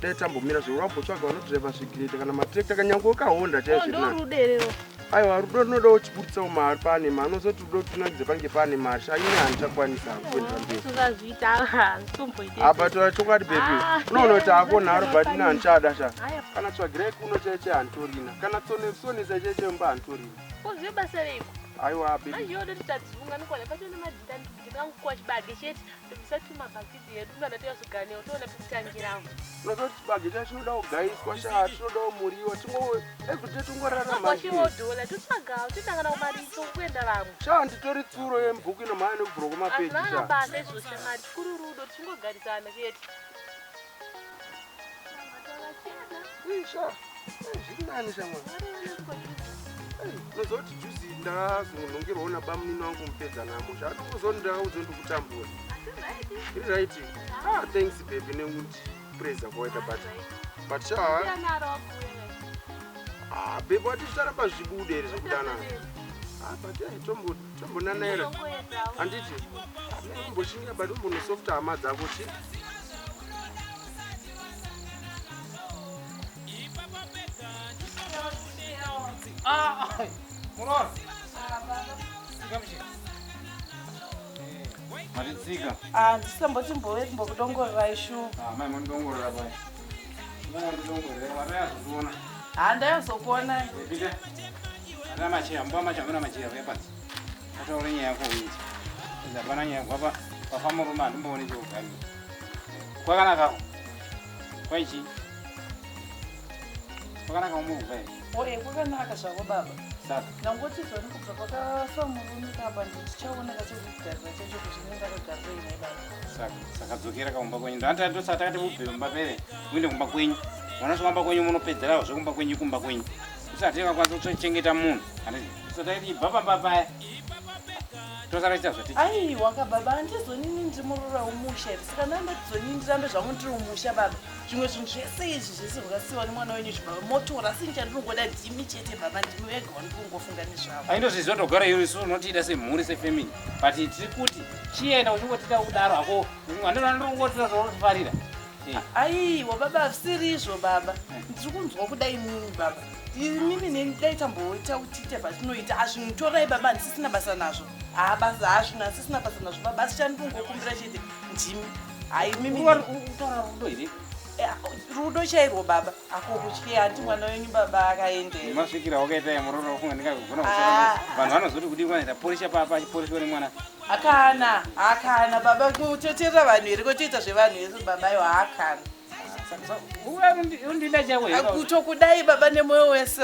dai tambomira zve urambotsaga vanodhiraivha zvigireta kana matrekta kanyange ukahonda chaizvo ndo zvirinani. rudo erero. Aiwa rudo runodawo uchibuditsawo mari pane mari unozoti rudo tunakidze panenge pane mari sha ini handichakwanisa kuendera mberi. Usingazviita handitomboite. Apa tora chokwadi baby Ah, unoona kuti hako nharo but ini handichada sha. Haya. Kana tsvagirai kuno chaicho handitorina kana tsonesa chaicho mba handitorina. Uzive basa reiko. Aiwa baby Manje iwe ndoti tadzunga nikona pacho nemadhinda ndingangukuwa chibage chete ndobvisa tumabhakidhi edu ndana toyazoganewo toona pekutangirawo. unozoti chibage chacho chinoda kugaiswa sha chinodawo muriwo tingo everyday tongorarama. Kwashiwo dhola totsvagawo totangana kumaricho kuenda vamwe. Sha nditori tsuro yemubhuku inomhanya nekuvhurwa kwemapeji Hazvina sha. basa izvo shamari chikuru rudo tichingogarisana chete. Ii, sha zviri nani shamwari. Unozoti juzi ndakazonhongerwawo nabamunini wangu mupedza namo sha atongozoti ndakaudzo ndikutambura. Iri right. Ah, thanks baby nekundipreza kwawaita but but sha ah baby wati zvicharamba zvichibuda here zvekudanana. Ah but eh, tombonanaira handiti umboshingira but umbonosofta hama dzako chi. Muroora. Tsika muchini. Matitsika. Ah, ndisamboti mbove mbokudongorera shuwa. Ah, mai mondongorera pai. Mondongorera watayazokuona. Ha ndayazokuona. Pita. Ana macheya, mba macheya, muna macheya paya panzi. Ataure nyaya yako uite. Hapana nyaya yako apa pafa murume handimbooni chekugarira. Kwakanaka ko? Kwaichi? Kwakanaka umurubva here? Oye kwakanaka zvako baba. Saka. Ndangoti zvoni kubva pakafa murume kapa ndichaoneka chekugarira chacho kuti ndinenge ndakagarira ine baba. Saka, saka dzokera kaumba kwenyu. Ndanga ndosaka takati mubve mumba pere, muende kumba kwenyu. Mwana kumba kwenyu munopedzerawo zvekumba kwenyu kumba kwenyu. Usati wakwanisa kuchengeta munhu. Handiti? Usati taiti ibva pamba paya. Tosara tiita zvatichi. Aiwa ka baba handizonini ndiri muroora wemusha here saka ndandotizonini ndirambe zvangu ndiri mumusha baba. Zvimwe zvinhu zvese izvi zvese zvakasiyiwa nemwana wenyu izvi baba motora asi chandinongoda ndimi chete baba ndimi wega wandinongofunga nezvavo. Aindozviziva togara iyo isu unotida semhuri sefamily. But tiri kuti chienda uchingotida kudaro hako. Handinongotida zvaunotifarira. Eh. Aiwa baba hazvisiri izvo baba. Ndiri kunzwa kuda imimi baba. Imimi neni dai tamboita kuti tiite zvatinoita. Azvinhu torai baba handisisina basa nazvo. Haa basa hazvinhu handisisina basa nazvo baba asi chandinongokumbira chete ndimi. Hai imimi. Utaura rudo here? Rudo chairwo baba. Ako kutye handi mwana wenyu baba akaendera. Masvikira wakaita yamuroro wafunga ndingagona Ah. kusara. Vanhu vanozoti kudii kwanoita polisha papa achipolishwa nemwana. Akana, akana baba kuteterera vanhu here kotoita zvevanhu here baba aiwa akana. Undida chako here? Kutokudai baba nemwoyo wese.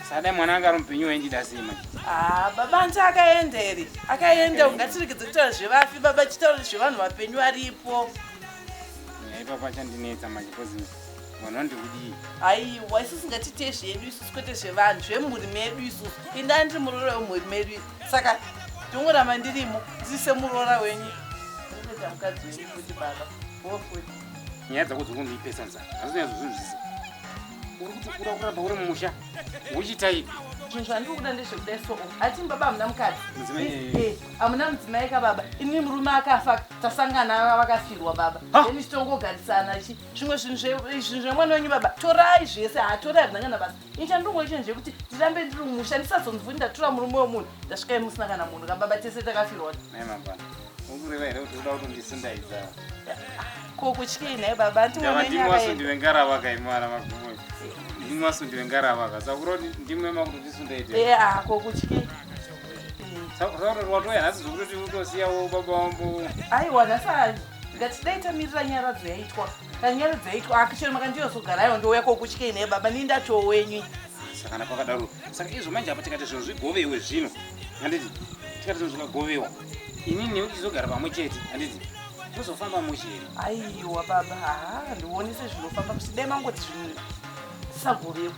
Sadai mwana anga ari mupenyu waindida sei manje? Ah, baba hanti akaenda here? Akaenda ngatiregedze kutaura zvevafi baba chitaura zvevanhu vapenyu varipo. Nyaya ipapa chandinetsa manje because vanhu vandikudii. Aiwa isusu ngatiite zvedu isusu kwete zvevanhu zvemhuri medu isusu. Inda ndiri muroora wemhuri medu saka ndongoramba ndirimo ndiri semuroora wenyu. Ndikuita mukadzi wenyu futi baba. Wo futi. Nyaya dzako dzokundipesa nzara. Handisi Uri kuti ura kuramba uri mumusha. Uchiita ipi? Zvinhu zvandiri kuda ndezvekudai so ati baba hamuna mukadzi. Mudzimai. Eh, hamuna mudzimai ka baba. Ini murume akafa tasangana vakafirwa baba. Then titongogarisana chi zvimwe zvinhu zvinhu zvemwana wenyu baba torai zvese hatorai hazvina kana basa. Ini chandinongoita ndechekuti ndirambe ndiri mumusha ndisazonzwi ndatora murume wemunhu ndasvika musina kana munhu ka baba tese takafirwa. Mai mambana. Ukureva here kuti uda kutondisundaidza? Ko kutyei nhai baba hanti mwana Ndava wenyu ndimi akaenda. wasundi vengarava kaimara magumo. Ndimi vasundi vengarava ka. Saka kureva kuti ndimi makutotisunda ite. Eh, ah, ko kutyei? Saka kuti watouya nhasi zvokutoti utosiyawo baba wambo. Aiwa nhasi ah, ngati dai tamirira nyaradzo yaitwa. Kana nyaradzo yaitwa akisheni makandiyozogara aiwa ndouya kokutyei naye baba ni ndatowo wenyu. Saka kana pakadaro. Saka izvo manje apa tikati zvinhu zvigovewe zvino. Handiti? Tikati zvinhu zvikagovewa. Inini newe tichizogara pamwe chete. Handiti? Tozofamba mushe here? Aiwa baba, haa ndione sezvinofamba kuti dai mangoti zvinhu zvisagovewe.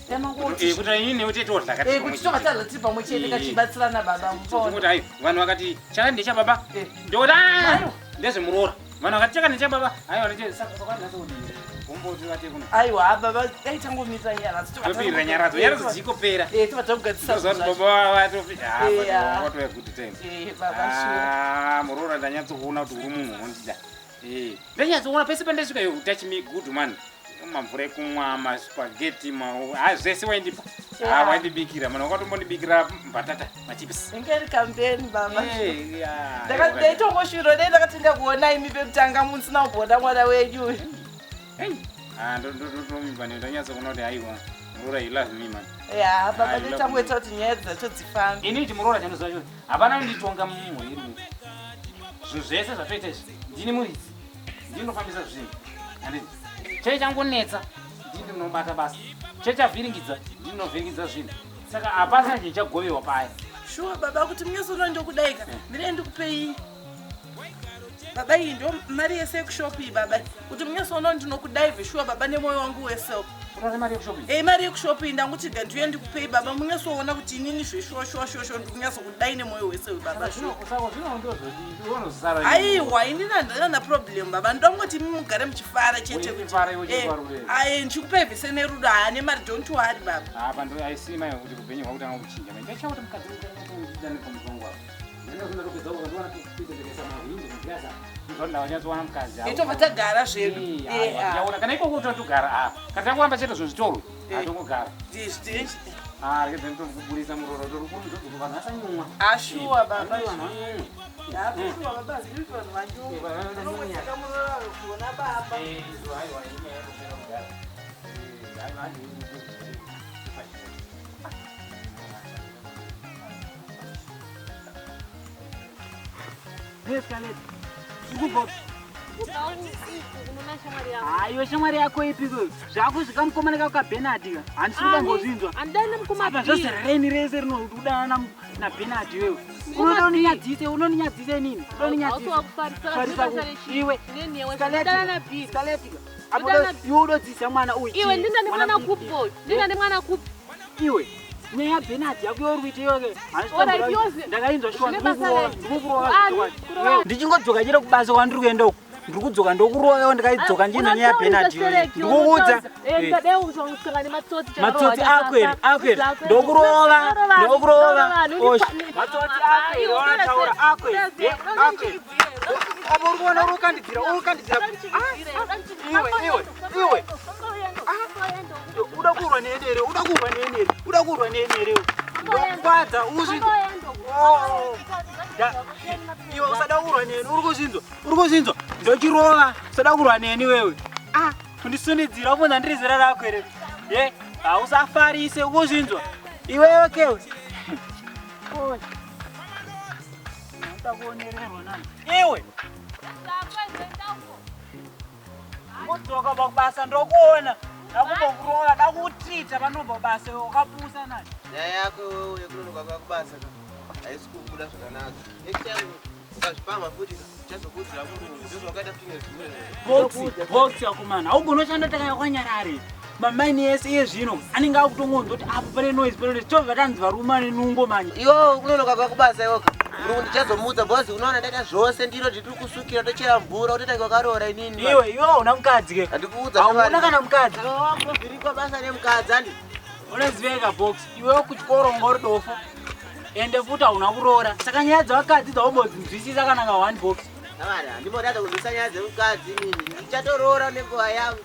Dai mangoti Eh, kuti inini newe tete todya Eh, kuti tobva tadya tiri pamwe chete kachibatsirana baba mupaona. Kuti hayi vanhu vakati chakati ndechababa. Eh. Ndoti "Ah, Aiwa. ndezvemuroora. Vanhu vakati chakati ndechababa. Haiwa ndeche saka saka nhasi kudii? Gomboti vate kuno. Aiwa baba, dai tangomisa nyaradzo. tobva Topirira nyaradzo. Nyaradzo dzikopera. Eh, tobva tagadzisa Ndozvati zvinhu zvacho. baba vatofi. Ah, Eh, but ah. watova good time. Eh, baba sure. Ah, muroora ndanyatsokuona kuti uri munhu unondida. Eh, ndanyatsokuona pese pandasvika you touch me good man. Mamvura ekumwa, maspaghetti, ma ah zvese waindipa. Ah, Yeah. waindibikira. Mana wakatombondibikira mbatata, machips. Inge iri campaign baba. Eh, yeah. Ndaitongoshuvira dai ndakatenga kuona imi pekutanga musina kumboona mwana wenyu uyu. Hey. Ah, ndo ndo ndo ndo ndanyatsokuona kuti aiwa. Muroora you love me man. Ya baba Ah, you love ndichangoita kuti nyaya dzacho dzifambe. Ini chimuroora chandoziva choti hapana anonditonga mumhuri iri. Zvinhu zvese zvatoita izvi ndini muridzi. Ndini ndinofambisa zvinhu. Handiti. Chai changonetsa ndini ndinobata basa. Chai chavhiringidza ndini ndinovhiringidza zvinhu. Saka hapana chinhu chagovewa paya. Shuwa baba kuti munyatsoona ndokudaika ndine ndikupei baba iyi ndo mari yese yekushop iyi baba kuti munyatsoona ndinokudai veshuwa baba nemwoyo wangu wese Unoona mari yekushop iyi? ei mari yekushop iyi ndanguti gandiuye ndikupei baba munyatsoona kuti inini zveshuwa shuwa shuwa shuwa ndikunyatso-kudai nemwoyo wese uyu baba shuwa Saka zvino ndozvoti unozara. aiwa inini handina na problem baba ndongoti imi mugare muchifara chete Uchifara iwe uchifara kudai. ai ndichikupai vese nerudo haane mari don't worry baba Apa ndo aisi mai kuti upenyu hwakutanga kuchinja. Mai ndachakuti mukadzi ndida nepamutongo apa. Ndinozoda kupedza uko ndiwana kuita ndakaisa mahwindi mugirasa. Ndozvati ndawanyatsowana mukadzi. Tobva tagara zvedu. Eh, ah. Yaona kana ikoko totogara ah. Kana tangoramba chete zvezvitoro. Atongogara. Ah, rege ndinokuburisa muroro torukurumidza kuti vanhu vasanyumwa. Ashuwa baba. Vanhu vanyumwe. Ashuwa baba zviri vanhu vanyumwe. Eh, vanhu vanyumwe. Unongotaka murora kuona baba. Eh, izvo haiwa inyaya yekupera kugara. Eh, haiwa handi. Iwe shamwari yako ipiko zvako zvikamukomana kako kabenard ka handisi kuda ngozvinzwa Andidani nemukoma apa B. zvose reni rese rinodana nabenard iwewe unoda uninyadzise unoninyadzise nini Hausi wakufarisa, Farisa zvine basa rechii? iwe Neni yewe, Scarlett, ndidana na B. Scarlett ka. Apo Ndidana iwe udodzidzisa mwana uyu Iwe chii? ndinda nemwana Mwana kupi uyu? Ndinda nemwana kupi? iwe nyaya yabenard yako youri kuita iyoke Alright, yozi. ndakainzwa shuwa Zvine basa rei? ndikukurova Ani, kurova. ndichingodzoka chero kubasa kwandiri kuenda uku ndiri kudzoka ndokurovawo ndikaidzoka ndina nyaya yabenard iyoyo ndikukuudza Eh. Matsotsi ako here, ako here. Ndokurova, ndokurova. Osh. Matsotsi ako here, wanotaura ako here, eh, ako here. Apa uri kuona uri kukandidzira, uri kukandidzira. Iwe, iwe, iwe. Uda kurwa neni here, uda kurwa neni here, uda kurwa neni here. Ndokukwadza, uzvinzwa. Oh. Iwe usada kurwa neni, uri kuzvinzwa, uri kuzvinzwa. Ndochirova, usada kurwa neni wewe. Ah, kundisunidzira ubvunza ndiri zera rako here. Ye, hausafarise ukuzvinzwa. Iwewe kewe. Oi. Unoda kuonererwa nani? Iwe. Ngodzoka pakubasa ndokuona. Ndakumbokurova, ndakutita panobva kubasa iwe wakapusa nani. Nyaya yako wewe yekunonoka kwako kubasa ka haisi kubuda zvakanaka. Next time ukazvipamha futi ka uchazokuudzira murungu ndozvawakaita futi nezuro. Boxi, boxi akomana. Haugoni ushanda takanyarare. Mamaini ese iye zvino anenge akutongonzwa kuti apo pane noise pane noise. Tobva tanzi varume ane nungo manje. Iwewe kunonoka kwako kubasa iwoka murungu ndichazomuudza because unoona ndaita zvose ndiro nditiri kusukira tochera mvura utoita wakaroora inini. Iwe, iwe hauna mukadzi ke. Handikuudza Hauna kana mukadzi. Saka wakutovhirikwa basa nemukadzi handi. Unoziveka box. Iwe kuchikoro unga uri dofo. Ende futi hauna kuroora. Saka nyaya dzevakadzi dzaumbodzinzwisisa kana ka one box. Amana handimboratidza kunzwisa nyaya dzemukadzi inini ndichatoroora nenguva yangu.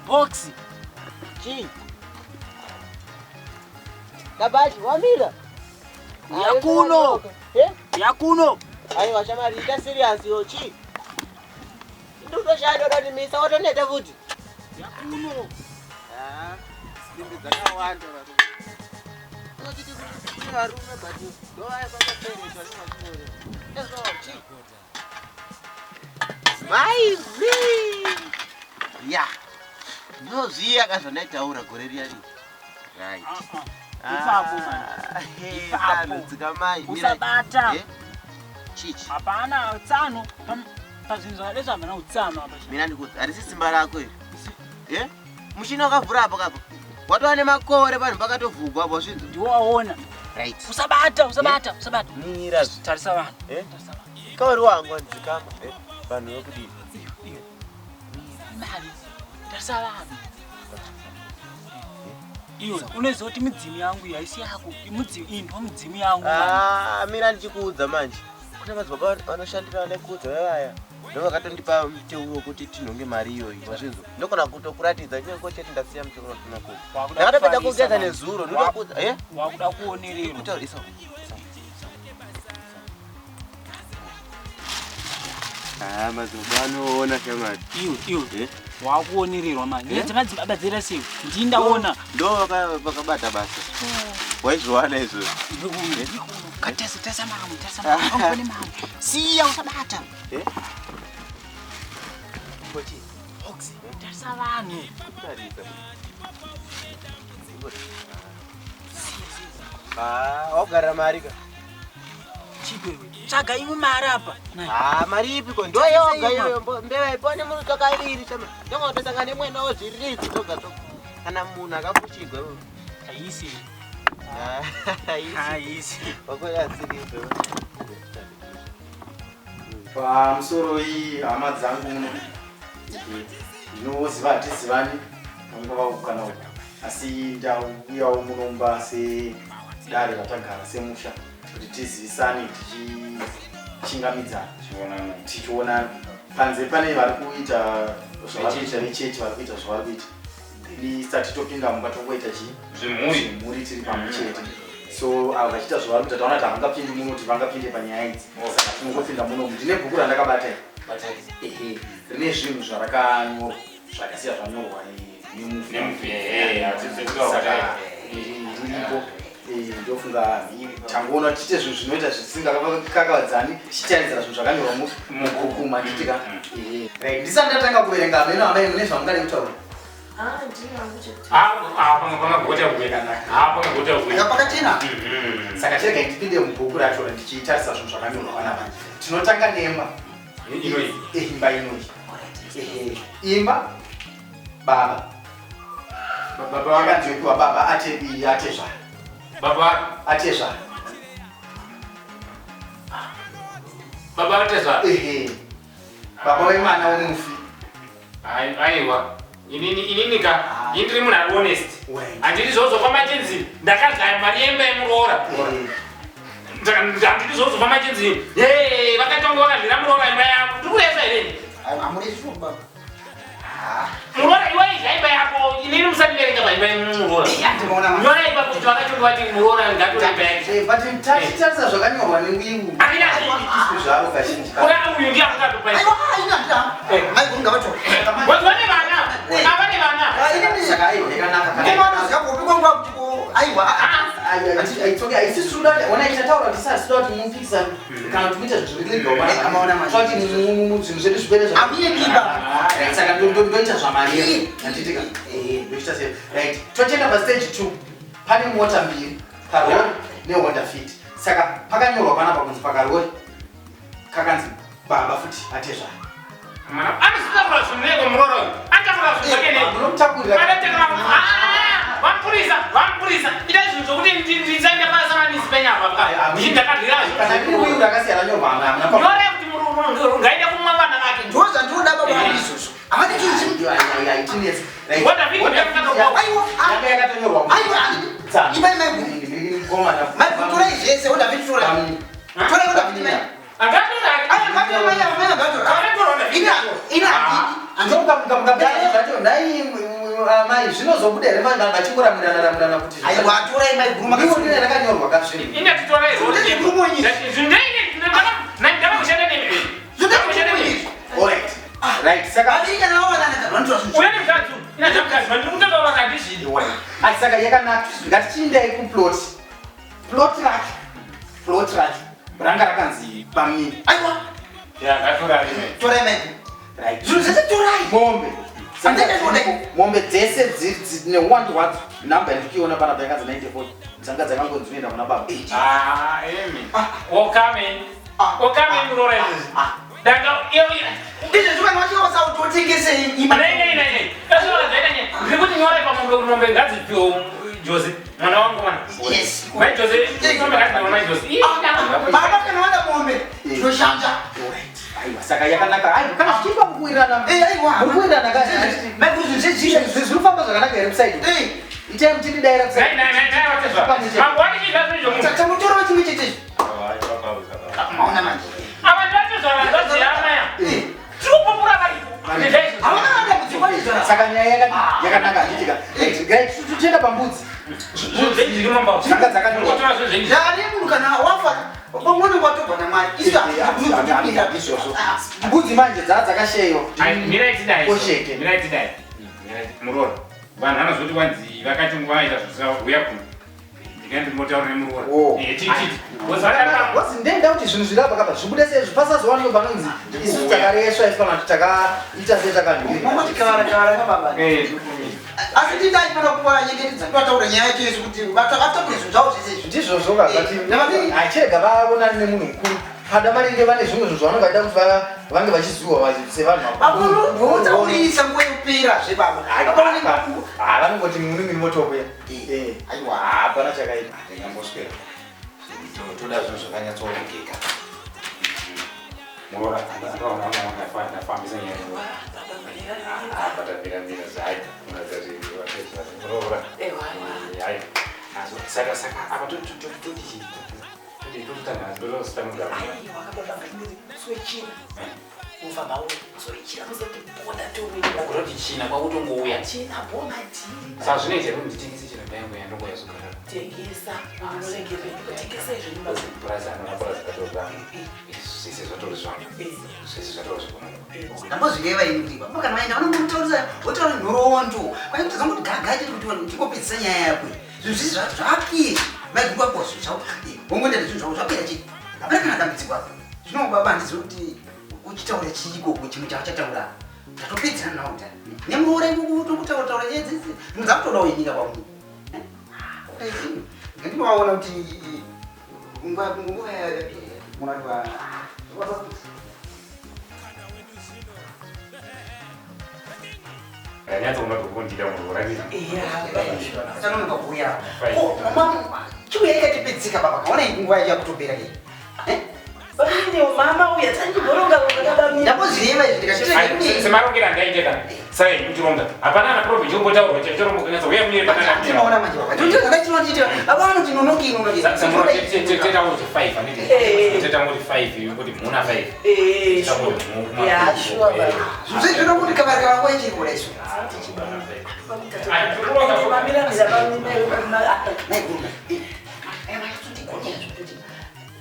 Box. Chii? Kabaji wamira. Yakuno. Eh? Yakuno. Aiwa shamari ita serious yo chi. Ndotoshanda kuti misa watoneta futi. Yakuno. Ah, simbi dzakawanda varume. Unotiti kune varume but ndovaya vakapereswa nemachimore. Ezvo chi. Mai wi. Ya. Ndozviya kazvandaitaura gore riya riya. Right. Ipapo man. Ipapo. Dzikamai. Usabata. Eh? Chichi. Hapana utsano. Pazvinhu zvakadai zvamhana utsano apa. Mina ndikuti harisi simba rako iri. Eh? Muchina wakavhura apo kapo. Watova nemakore vanhu pakatovhugwa apo zvinhu. Ndiwo waona. Right. Usabata, usabata, usabata. Mira. Tarisa vanhu. Eh? Kauri wangu andzikama. Eh? Vanhu vekudii? Mari. Tarisa vanhu. Iwe unoziva kuti midzimu yangu iyi haisi yako. Mudzimu iyi ndo midzimu yangu. Ah, mira ndichikuudza manje. Kune madzibaba vanoshandira vanekuudza vavaya. Ndovakatondipa muteuro wekuti tinhonge mari iyoyi. Wazvinzwa? Ndokona kutokuratidza chinenge chete ndasiya muteuro usina kuudza. Ndakatopedza kugeza nezuro. Ndokuudza. Eh? Wakuda kuonererwa. Kutaura isa. Ah, madzibaba anoona shamari. Iwe, iwe. Wakuonererwa manje. Nyaya dzemadzibaba dzera sei? Ndini ndaona. Ndo vakabata basa. Waizviwana izvozvo. Katesa, tesa mamwe, tesa mamwe. Angone mamwe. Siya usabata. Eh? Kochi. Oxy, tarisa vanhu. Tarisa. Ah, wagara mari ka. Chipewe. Tsvaga imwe mari apa. Ah, mari ipi ko? Ndo yoga iyoyo mbeva ipone munhu tsvaka iri chama. Ndonga kutosangana nemwena wozviriridzi toga toga. Kana munhu akafushigwa. Haisi. Ah, haisi. Haisi. Wakoya asiripo. Pamusoro iyi hama dzangu muno ndinoziva hatizivani angava uku kana uku asi ndauyawo munomba sedare ratagara semusha kuti tizivisane tichichingamidzana tichionana panze pane vari kuita zvavari kuita vechechi vari kuita zvavari kuita then isati topinda mumba tongoita chii Zvimhuri. zvimhuri tiri pamwe chete so ava vachiita zvavari kuita taona kuti havangapindi muno kuti vangapinde panyaya idzi saka tinongopinda munomu ndine bhuku randakabata iri ehe rine zvinhu zvarakanyorwa zvakasiya zvanyorwa nemufi Nemufi, ehe, hatizi kutaura Saka, kudai. riripo ndofunga tangoona tiite zvinhu zvinoita zvisingakakavadzani tichitaridzira zvinhu zvakanyorwa mubhuku manditika Right, ndisati ndatanga kuverenga hameno amai mune zvamungade kutaura Ah, ndini hangu chete. Pangagota kuya. Pangagota kuya. Pakachena. Saka chirega ndipinde mubhuku racho ndichitarisa zvinhu zvakanyorwa panapa. Tinotanga nemba. Inoyi. Imba inoyi. Ehe. Imba baba. Baba vakanzi baba ate atezvara. Baba atezvara. Baba atezvara. Ehe. Baba wemwana wemufi. Aiwa. Inini inini ka ini ndiri munhu ari honest. Handidi zvozvo kwamachinzi ndakadya mari yemba yemuroora. Handidi zvozvo kwamachinzi hey vakatonga vakadyira muroora imba yavo. Ndiri kureva here? Muroora iwe idya imba yako inini musandiverenga paimba yemuroora. Nyora ipapo kuti vakatonga vati muroora ngatore imba yake. But tachitarisa zvakanyorwa newiu. Handina zvaro kazhinji. Ura uyu ndiye akatopa. Aiwa, ina ndina. Mai ngavatora. Vane vana. Avane vana. Saka aiwa yakanaka kana. Ndinoziva kupi kwangu kuti aiwa. Isusu ona ichataura kuti sasida kuti mupikisane kana kuti muite zvinhu zviri legal panapa. Kuti zvinhu zvedu zvipere saka ndoita zvamariro handitika ndochita sei right totienda pastage 2 pane mota mbiri karori nehonda fit saka pakanyorwa panapa kunzi pakarori kakanzi baba futi atezvara Anotakura zvinhu neko muroora uyu. Anotakura zvinhu zvake neko. Munomutakurira. Anotakura vamupurisa, vamupurisa. Itai zvinhu zvokuti ndisaende pasamanisi penyapa. Ndichi ndakadyira Kana ndiri uyu ndakasiyana nyorwa hamuna Nyora kuti murume ngaende kumwa vana vake. Ndozvandinoda baba izvozvo. Havadi chinhu Aitinetsi. Honda Fit yakatonyorwa. Aiwa. Yanga yakatonyorwa. Aiwa. Ipai mai Mai torai zvese Honda Fit torai. Torai Honda Fit mai. Aiwa ngatora mai ava mai ngatora. Ina ina handidi. Mukapedza zvacho nhai Amai zvinozobuda here vanhu vachingorambirana rambirana kuti Aiwa, torai mai guru makasindira rakanyorwa kazvinhu. Ina titorai ndava kushanda nemi. Ndava kushanda nemi. Alright. Right. Saka Adii kana vawanana vanotora zvinhu. Uya nemukadzi uyu. Ina zvamukadzi vandiri kutotaura handizvidi. Asi saka yakanaka. Ngatichiindai kuplot. Plot racho. Plot racho. Ranga rakanzi pamini. Aiwa. Ya ngatora rimwe. Torai mai guru. Right. Zvinhu zvese torai. Mombe. Handina kuona. Mombe dzese neuwandu hwadzo namba yandikiona panapa yakanzi 94 dzanga dzakangonzi unoenda kuna baba. Ah, emi. Okame. Okame muroora izvi. Danga iyo Ndizvo zvivana vachiwasa kuti utengese imba. Nei nei nei. Kasora zaita nye. Ndiri kuti nyora pamombe kuti mombe ngadzipiwe Jose. Mwana wangu mwana. Yes. Mai Jose, mombe ngadzipiwe mai Jose. Ii, Baba kana vada mombe tinoshanda. Alright. Aiwa saka yakanaka. Aiwa kana zvichiitwa mukuwirirana. Eh, aiwa. Mukuwirirana ka. Mai guru zvinhu zvezvizvi. Zviri kufamba zvakanaka here kuside? Eh. Itai muchindidayira kuside. Nai nai nai nai watezwa. Mangwani chizva zvinhu zvomunhu. Tamutora chimwe chete. Maona manje. Ava ndatezwa vanhu yamaya. Eh. Tiri kupupura varipo. Ndizvaizvo. Havana dambudziko izvo. Saka nyaya yakanaka handitika. Right, guys, tichienda pambudzi. Zvinhu zviri mumba. Dzanga dzakanyorwa. Kutora zvinhu zvenyu. Ndare munhu kana wafa pamwe watobva namwari. Isu hatizvipinda. Izvozvo. Mbudzi manje dzaa dzakasheyiwa. Ai, mirai tidai. Kosheke. Mirai tidai. Mirai muroora. Vanhu vanozoti wanzi vakati nguva vaita zvisina uya kuno. Ndikaenda ndimotaura nemuroora. Oh. Eh, titi. Wozvakadaro. Wazi ndenda kuti zvinhu zviri apa kapa zvibude sei pasazowanikwa panonzi isusu takaresva isu kana kuti takaita sei takanhwirira. Mama tikavara kavara kababa. Eh, ndikumirira. Asi tindaifanira kuvanyengetedza ndivataura nyaya yacho yesu kuti vatakure zvinhu zvavo zvese izvi. Ndizvozvo ka Navati- achirega vaonani nemunhu mukuru. Pada maringe vane zvimwe zvinhu zvavanonga vaida kuti vange vachiziwa sevanhu Baba utaurisa nguva yekuperazve baba. Baba vanenge vanongoti munhu motouya. Eh, aiwa. Hapana chakaipa. Ndingamboswera. Toda zvinhu zvakanyatsorongeka. Muroora ndafambisa nyaya yemuroora. Ah, patapira mira zvayo. Ungatati muroora. Hayi. Saka saka apa toti chii? Toti totanga totositanga. Aiwa kababa ngatimiri soichina. Ubva mauya soichina muzotibonda tomirira. Kutoti china kwakutongouya. China boma dhiri. Saka zvinoita here kuti nditengese chino ndayangu yandongoya zogara. Tengesa. Unoregerera. Tengesa izvo nyumba. Purazi anoona purazi ratori rangu. Zvese zvatori zvangu. Zvese zvatori zvekunongo. Ndambozvireva ini kuti baba kana vaenda vanongotaurisa votaura nhoroondo. Kwai kuti zangoti gaga chete kuti ndingopedzisa nyaya yako. Zvinhu zvese zvapera. Mai guru vako zvinhu zvavo. Wongoenda nezvinhu zvavo zvapera chete. Hapana kana dambudziko apa. Zvino baba handizivi kuti uchitaura chiiko chimwe chauchataura. Ndatopedzerana nawo kudhara. Nemuroora ikoko tokutaura taura nyaya dzese. Zvinhu dzakutodawo inyika kwamu. Ndinovaona kuti nguva nguva munati Ndanyatsoona kuti kundida muroora ndizvo. Chanonoka kuuya. Ko mama chiuya ikatipedzika baba kaona nguva yacho yakutopera iyi. Bamini mama uya tandiboronga ronga bamini. Ndambozvireva izvi ndikachitira Semarongero andaite ka sai kuchironga hapana kana probe chombotaurwa chorombo uya mire panana Tinoona manje baba. Ndinoita ndachinochiti baba vanoti nonoki nonoki. tetauri 5 aniti tetauri 5 kuti muna 5 Eh, sure. Yeah, sure baba. Zvose zvinokuti kavari kava nguva ichiri kuda isu. Mamira mira bamini. Mai guru. Eh, mai kuti kuti.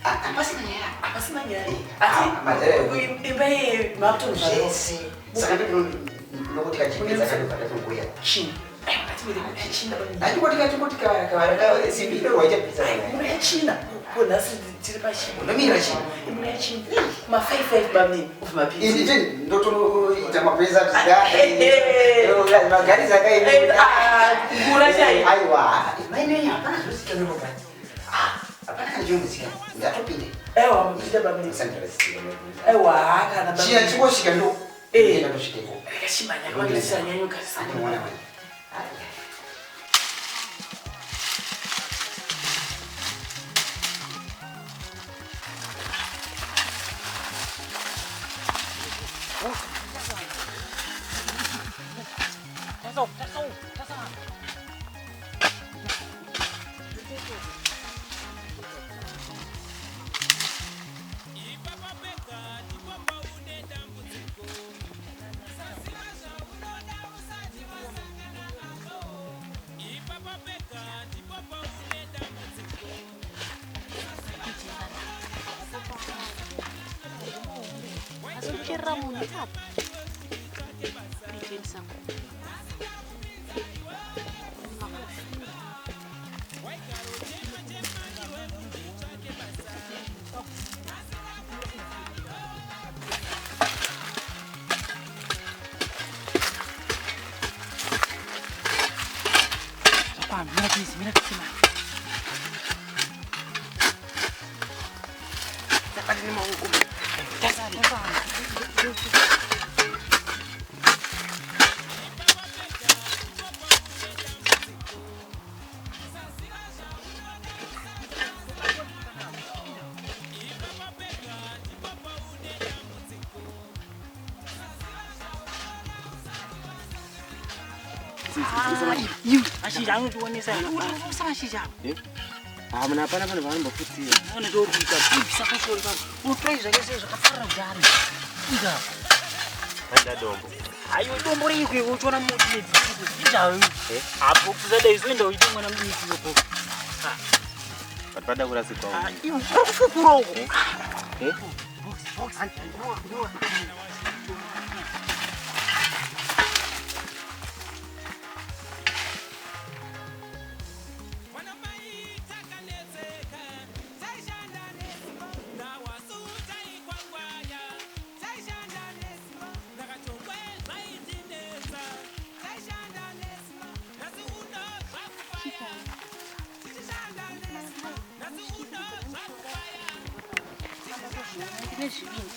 Hapasina nyaya. Hapasina nyaya. Ah, mazera Asi imba iyi makutonzwa. Zvese. Saka ndinokuti kachipedza kanobva ndatongoya. China. Aiwa ngatimire china bamini. Handingoti kachingoti kavara kavara simbi inorwa ichapedza. Muna yachina. Ko nhasi tiri pachina. Unomira china. Muna yachina. Ma 5 5 bamini. Ubva mapidzi. Ini je ndotonoita mapurisa magari zakaita. Kukura chai. Aiwa, mai hapana zvinozikanwa baba. Hapana kana chinozikanwa. Ndatopinda. Aiwa mapinda bamini. Aiwa kana bamini. Chiya chingosvika ndo. Eh. Ndosvika ikoko. Kashimanya kwandisanyanya ukasana. Andinoona manje. Kucherera munhu ipapo. Nditendisa. Mira tizi, mira tizi mani. Tabata nemaoko. Tasa, tasa. Mashizha anotionesa. Usa mashizha. Ah, muna hapana vanhu vanombofutsira. Anotorwika kubvisa foshoro ipapo. Unotora zvake sei zvakafarira kudaro. Ika. Panda dombo. Ayo dombo reiko iwe uchiona muti nedzisipo. Izvayo. Apo kusadai zoenda uite mwana mudiki uko. But pada kurasikwa. Ah, iwe kufukura uko. Eh? Box, box. Ndine zvivindi.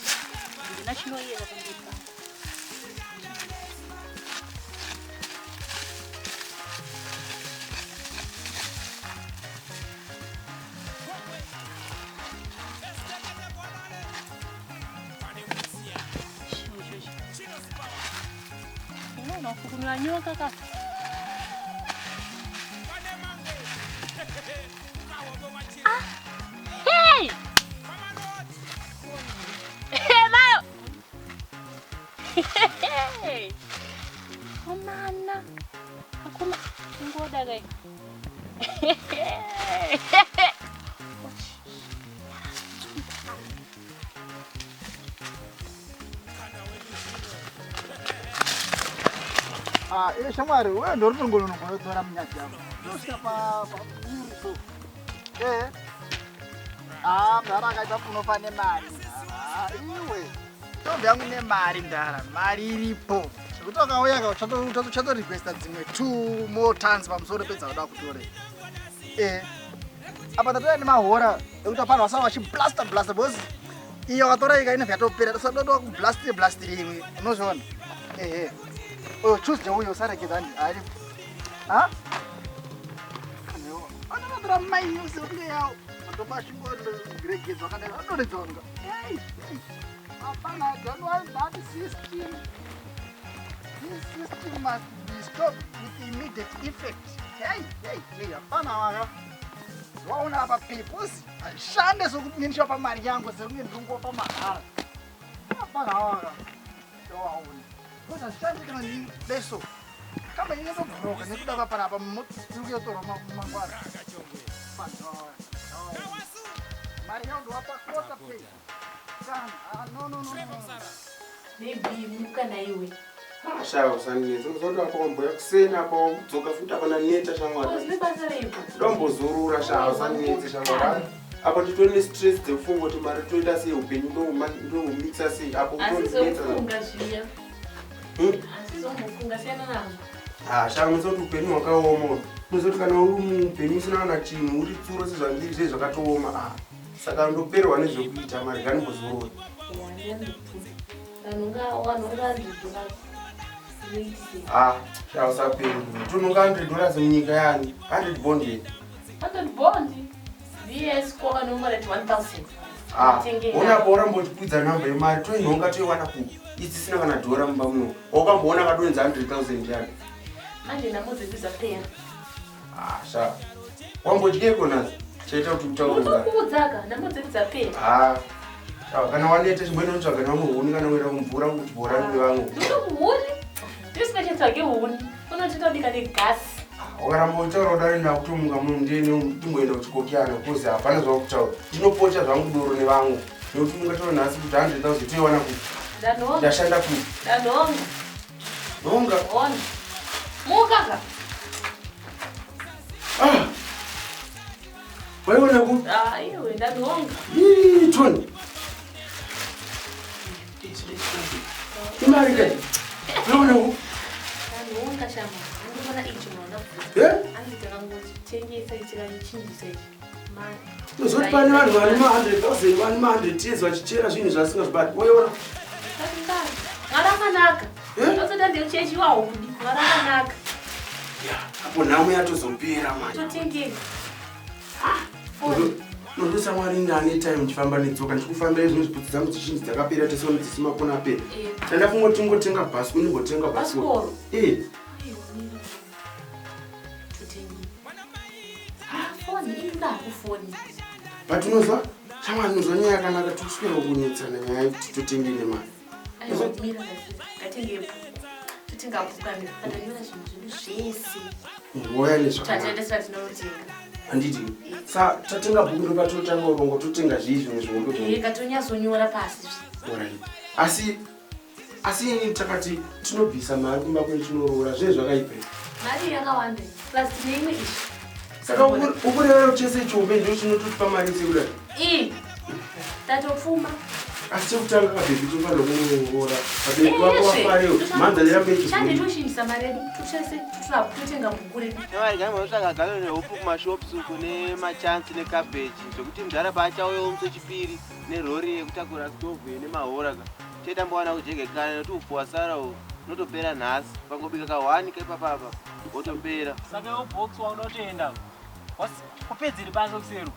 Ndina chinoyera pamberi pangu. Unoona kufukunura nyoka ka. Ah! Hey! Hey, Mayo! Hey! Omana. Akuma ngoda kai. Ah, iwe shamwari, wewe ndo uri munyadzi yako. Ndosvika pa paburi so. Eh. Ah, mdhara akaita kunofa nemari. Ah, iwe. Ndombi yangu nemari mdhara, mari iripo. Zvekuti wakauya ka uchato requesta dzimwe 2 more tons pamusoro pedzauda kutore. Eh. Apa tatouya nemahora ekuti apana vasava vachiblasta blasta because iyo wakatora ika inobva yatopera tosadodowa kublastire blastire imwe unozviona ehe oyo tuesday uyo usaregedza handi ari ha anonotora mai yose kunge yawo matobashingoregedzwa akadai anoregedzwa hapana don't want that system. This system must be stopped with immediate effect. Hey, hey, hey, hapana waka waona apa peoples ashande sokuti ndichapa mari yangu sekunge ndiri kungopa mahara. Hapana waka ndowaona because ashande kana ndibeso kamba inotobhuroka nekuda kwapanapa tiri kuyotorwa mangwana. Mari yangu ndowapa quarter pay. Kana, ah, no, no, no, no, no. Maybe muka naiwe. Shaya usandinetsa uzoda apa wamboya kuseni apa wakudzoka futi apa naneta shamwari. Zvine basa reiko? Ndombozorora shaya usandinetse shamwari. Apa titori nestress dzekufunga kuti mari toita sei upenyu ndohumixa sei apo Asi utoninetsa. zokufunga zviya. Asi zombofunga siyana nazvo. Ah, shaya unoziva kuti upenyu hwakaoma. Unoziva kuti kana uri muupenyu usina kana chinhu uri tsuro sezvandiri zve zvakatooma. Ah, saka ndoperwa nezvekuita mari nganimbozorora. Ah, shaya usapenga. Tononga 100 dollars munyika yani. 100 bond yei. 100 bond. VS kwa number at 1000. Ah, ona apa urambotikwidza namba yemari toinhonga toiwana kupi isisina kana dhora mumba muno wakamboona kadonza 100,000 yani. Manje nhamo dzedu dzapera. Ah, sha wambodyeko nazo chaita kuti utaure kudaro. Unokuudzaka nhamo dzedu dzapera. Ah, sha kana waneta chimboenda unotsvaga nevamwe huni kana kuenda kumvura kuchibhora nevamwe. Ndokuhuni. Tisingachatsvage huni. Unotita kubika negasi. Wakaramba uchitaura kudaro ndakutomuka muno ndiende timboenda kuchikokiyana because hapana zvakutaura. Ndinopocha zvangu doro nevamwe nekuti ungataura nhasi kuti 100,000 toiwana kupi. Ndanhonga. Ndashanda futi. Ndanhonga. Nhonga. Honga. Muka ka. Ah. Waiona ku? Ah, iwe ndanhonga. Ii, Tony. Imari kai. Waiona ku? Ndanhonga shama. Andibona ichi mwana. Eh? Anditaka ngotengesa ichi kanichinjisa ichi. Mari. Unozoti pane vanhu vane ma 100,000 vane ma 100 years vachichera zvinhu zvasingazvibati. Waiona? Mwari akanaka. Eh? Totoda ndeuchechiwa hudi. Mwari akanaka. Apo nhamo yatozopera manje. Totengei. Foni. Nondosa mwari ndane time ndichifamba netsoka ndichikufambira zvimwe zviputsi dzangu dzizhinji dzakapera tese dzisi makona apera. Eh. Tanda kungoti ngotenga bhasikoro ndimbotenga bhasikoro. Bhasikoro? Eh. Aiwa, Totengei. Ah, foni inoda kufoni. But unozwa shamwari unozwa nyaya yakanaka tikuswera kunetsana nyaya yekuti totenge nemari. Aiwa, mira ngatenge bhuku. Totenga bhuku ani patanyora zvinhu zvedu zvese. Ngoya nezvakanaka. Tataendesera tinotenga. Handiti sa tatenga bhuku ndopatotanga urongo totenga zvii zvimwe zvihombe Eh, katonyatsonyora pasi. Alright. Asi asi ini takati tinobvisa mari kumba kwedu tinoroora zve zvakaipa. Mari yakawanda. Plus tine imwe ishi. Saka ukureva chese chihombe ndo chinototipa mari sekudai. Ii. Tatopfuma. Asi chekutanga kabhebhi tinofanira kumuroora. Vabereki vako vafarewo. Mhanza yerambe Shande ichibvuma. toshandisa mari yedu toshase totora totenga bhuku redu. Shamwari gani munotsvaga galo nehupu kumashops uko nemachansi nekabheji zvekuti mudhara paachauyawo musi wechipiri nerori yekutakura stovhu ine mahora ka chetambowana kujegekana nekuti upfu wasara uhu unotopera nhasi pangobika kahwani kepapapa wotopera. Saka iwe box wauda kutoenda kupedzeri basa kusero.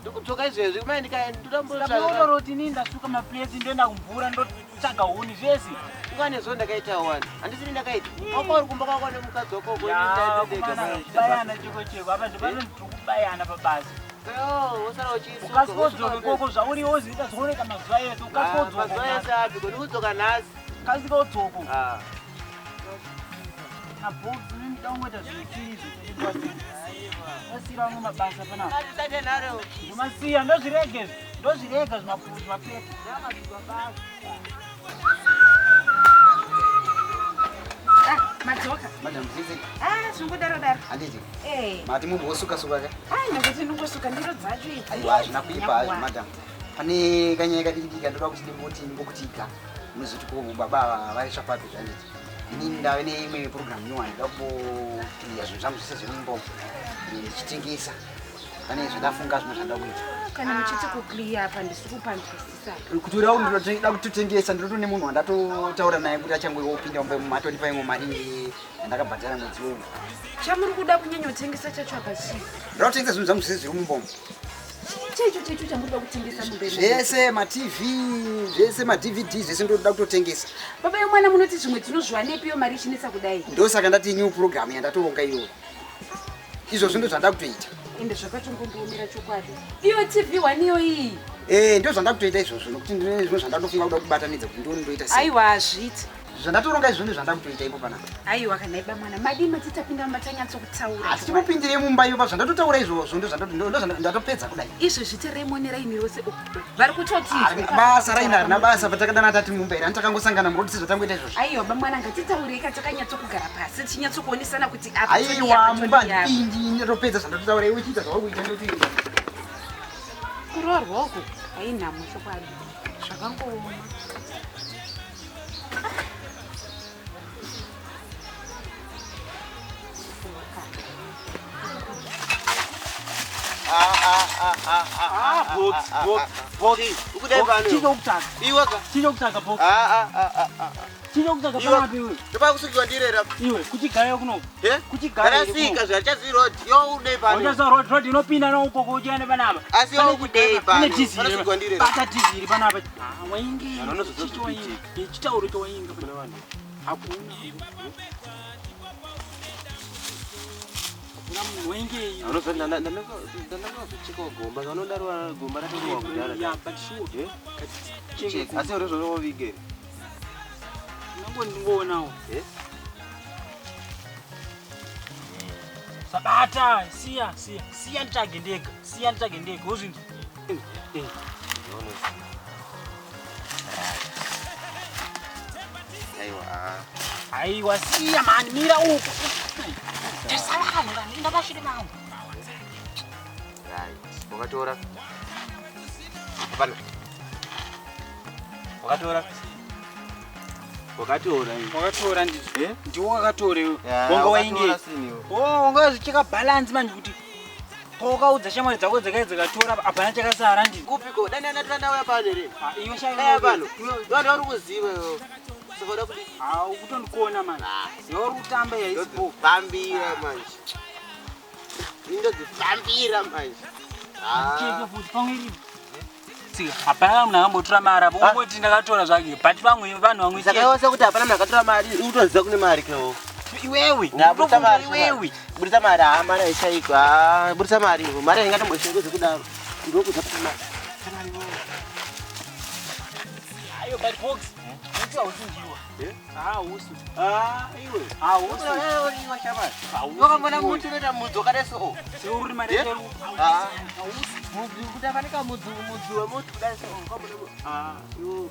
Ndikudzoka izvezvi mai ndikaendotambotsvaka. Ini ndasuka maplates ndoenda kumvura ndotsvaga huni zvese. Ungane zvo ndakaita wani handisini ndakaita wako uri kumba kwako nemukadzi wako uko, ini Ya, ndaita ndega kubayana cheko cheko apa ndipanokubayana pabasa. Wosara uchisuka. Ukasikodzoka ikoko zvauri wozoita zvinoita mazuva ese ukasikodzoka. Mazuva ese api ko ndikudzoka nhasi. Kasika udzoko. Ah. Mabhox inoda kungoita zvisiri izvo. Asira amwe mabasa panapa. Ndomasiya ndozvirega izvi. Ndozvirega zvimapepa. Ah, madzoka. Madam Zizi, Ah, zvingodaro daro. handiti Eh. mati mumbosuka suka ka? Ai, nokuti ndingosuka ndiro dzacho idzi. Aiwa, hazvina kuipa hazvo madam. Pane kanyaya kadiki diki kandoda kuti ndimboti ndimbokutika munozoti ko baba ava vaisva papi zvanditi. Inini ndave neimwe program nyowani ndoda kumbokiliya zvinhu zvangu zvese zvemumba umu ndichitengesa. Pane zvandafunga zvimwe zvandoda kuita. Kana muchiti kuclear apa ndisi kupanzwisisa. Kuti uri ndoda kutotengesa ndinotone munhu wandatotaura naye kuti achangopinda mumba imomo atonipa imwe mari yandakabhadhara mwedzi uyu. Chamuri kuda kunyanyotengesa chacho apa chii? Ndoda kutengesa zvinhu zvangu zvese zviri mumba umu. Chii chaicho chaicho chamuri kuda kutengesa mumba imomo? Zvese matv zvese madvd zvese ndoda kutotengesa. Baba yemwana munoti zvimwe tinozviwanepi iyo mari ichinetsa kudai? Ndosaka ndati new program yandatoronga iyoyo. Izvozvo ndo zvandada kutoita. Ende zvakatongondiomera chokwadi. Iyo TV waniyo iyi. Eh, ndo zvandada kutoita izvozvo nokuti ndine zvimwe zvandatofunga kuda kubatanidza kuti ndione ndoita sei. Aiwa hazviiti. Zvandatoronga izvozvo ndo zvandada kutoita ipo panapa. Aiwa kana iba mwana madii mati tapinda mumba tanyatsokutaura. Asi timupindirei mumba iyo pazvandatotaura izvozvo ndo ndatopedza kudai. Izvezvi tiremoni raini rose oh, vari kutotinzwa. Basa raini harina basa patakadana tati mumba here takangosangana murodi sezvatangoita izvozvo. Aiwa bamwana ngatitaurei ka takanyatsokugara pasi tichinyatsokuonesana kuti apa todii, Aiwa apa mumba todii apa. handipindi ndatopedza zvandatotaura iwe chiita zvauri kuita ndoti. Kuroorwa uku hainhamo chokwadi zvakangooma. Box, box, box. Ukudai pano. Chicho kutaka. Iwe ka. Chicho kutaka box. Chicho kutaka Iwe. panapi iwe. Ndopakusukiwa ndirera. Iwe kuchigayo kuno. Eh? Kuchigayo. Ndarasika zvachazi road. Yo udei pano. Uchaziva road road inopinda noukoko uchienda panapa. Asi yo ukudei pano. Pane dhiziri. Panosukiwa ndirera. Bata dhiziri panapa. Ah, wainge. Vanhu vanozoziva Chicho wainge. Chitauro chowainga. Hakuna. Hakuna munhu wainge. Ndandakazochekawo gomba vanodaro gomba ratorowa kudhara. Yeah, but sure. Eh? Cheka. Asi uri zvorowa vige. Ndinongondingoonawo. Eh? Sabata, siya, siya, siya nditsvage ndega, siya nditsvage ndega, wozvinzwa. Eh. Aiwa. ah. Aiwa siya mani mira uko. Tarisa vanhu vanhu inga vashiri vanhu. Right. Wakatora. Hapana. Wakatora. Wakatora. Wakatora ndizvo. Eh? Ndiwo wakatora iwe. Ya, Wanga wakatora wainge. sini iwe. Oh, wanga zvicheka balance manje kuti pawakaudza shamwari dzako dzakai dzakatora hapana chakasara ndizvo. Kupiko dai ndatora ndauya pano here. Ah, iwe sha Dai pano. Vanhu vari kuziva iwe. Saka uda kuti Ah, ukutondikona manje. Iwe uri kutamba yaisipo. ndodzifambira manje. Ndodzifambira manje. Ah. Cheke futi pamwe iri. Tsika, hapana munhu akambotora mari apo. Ungoti ndakatora zvake. But vamwe vanhu vamwe Saka chete. iwe sekuti hapana munhu akatora mari, utoziva kune mari kewo. Iwewe. Budisa mari, Iwewe. Budisa mari, haa mari haishaikwi. Haa, budisa mari. Mari haingatomboshayikwi zvekudaro. Ndokudza kuti mari. Ayo but box. Uti hausinjiwa. Ah, hausi. Ah, iwe. Hausi. Iwe shamari. Hausi. Wakambona muti unoita mudzi wakadai so. Seuri mari Eh? yedu. Ah. Mudzi kuti afanika mudzi mudzi wemuti kudai so. Wakambona Ah, iwe.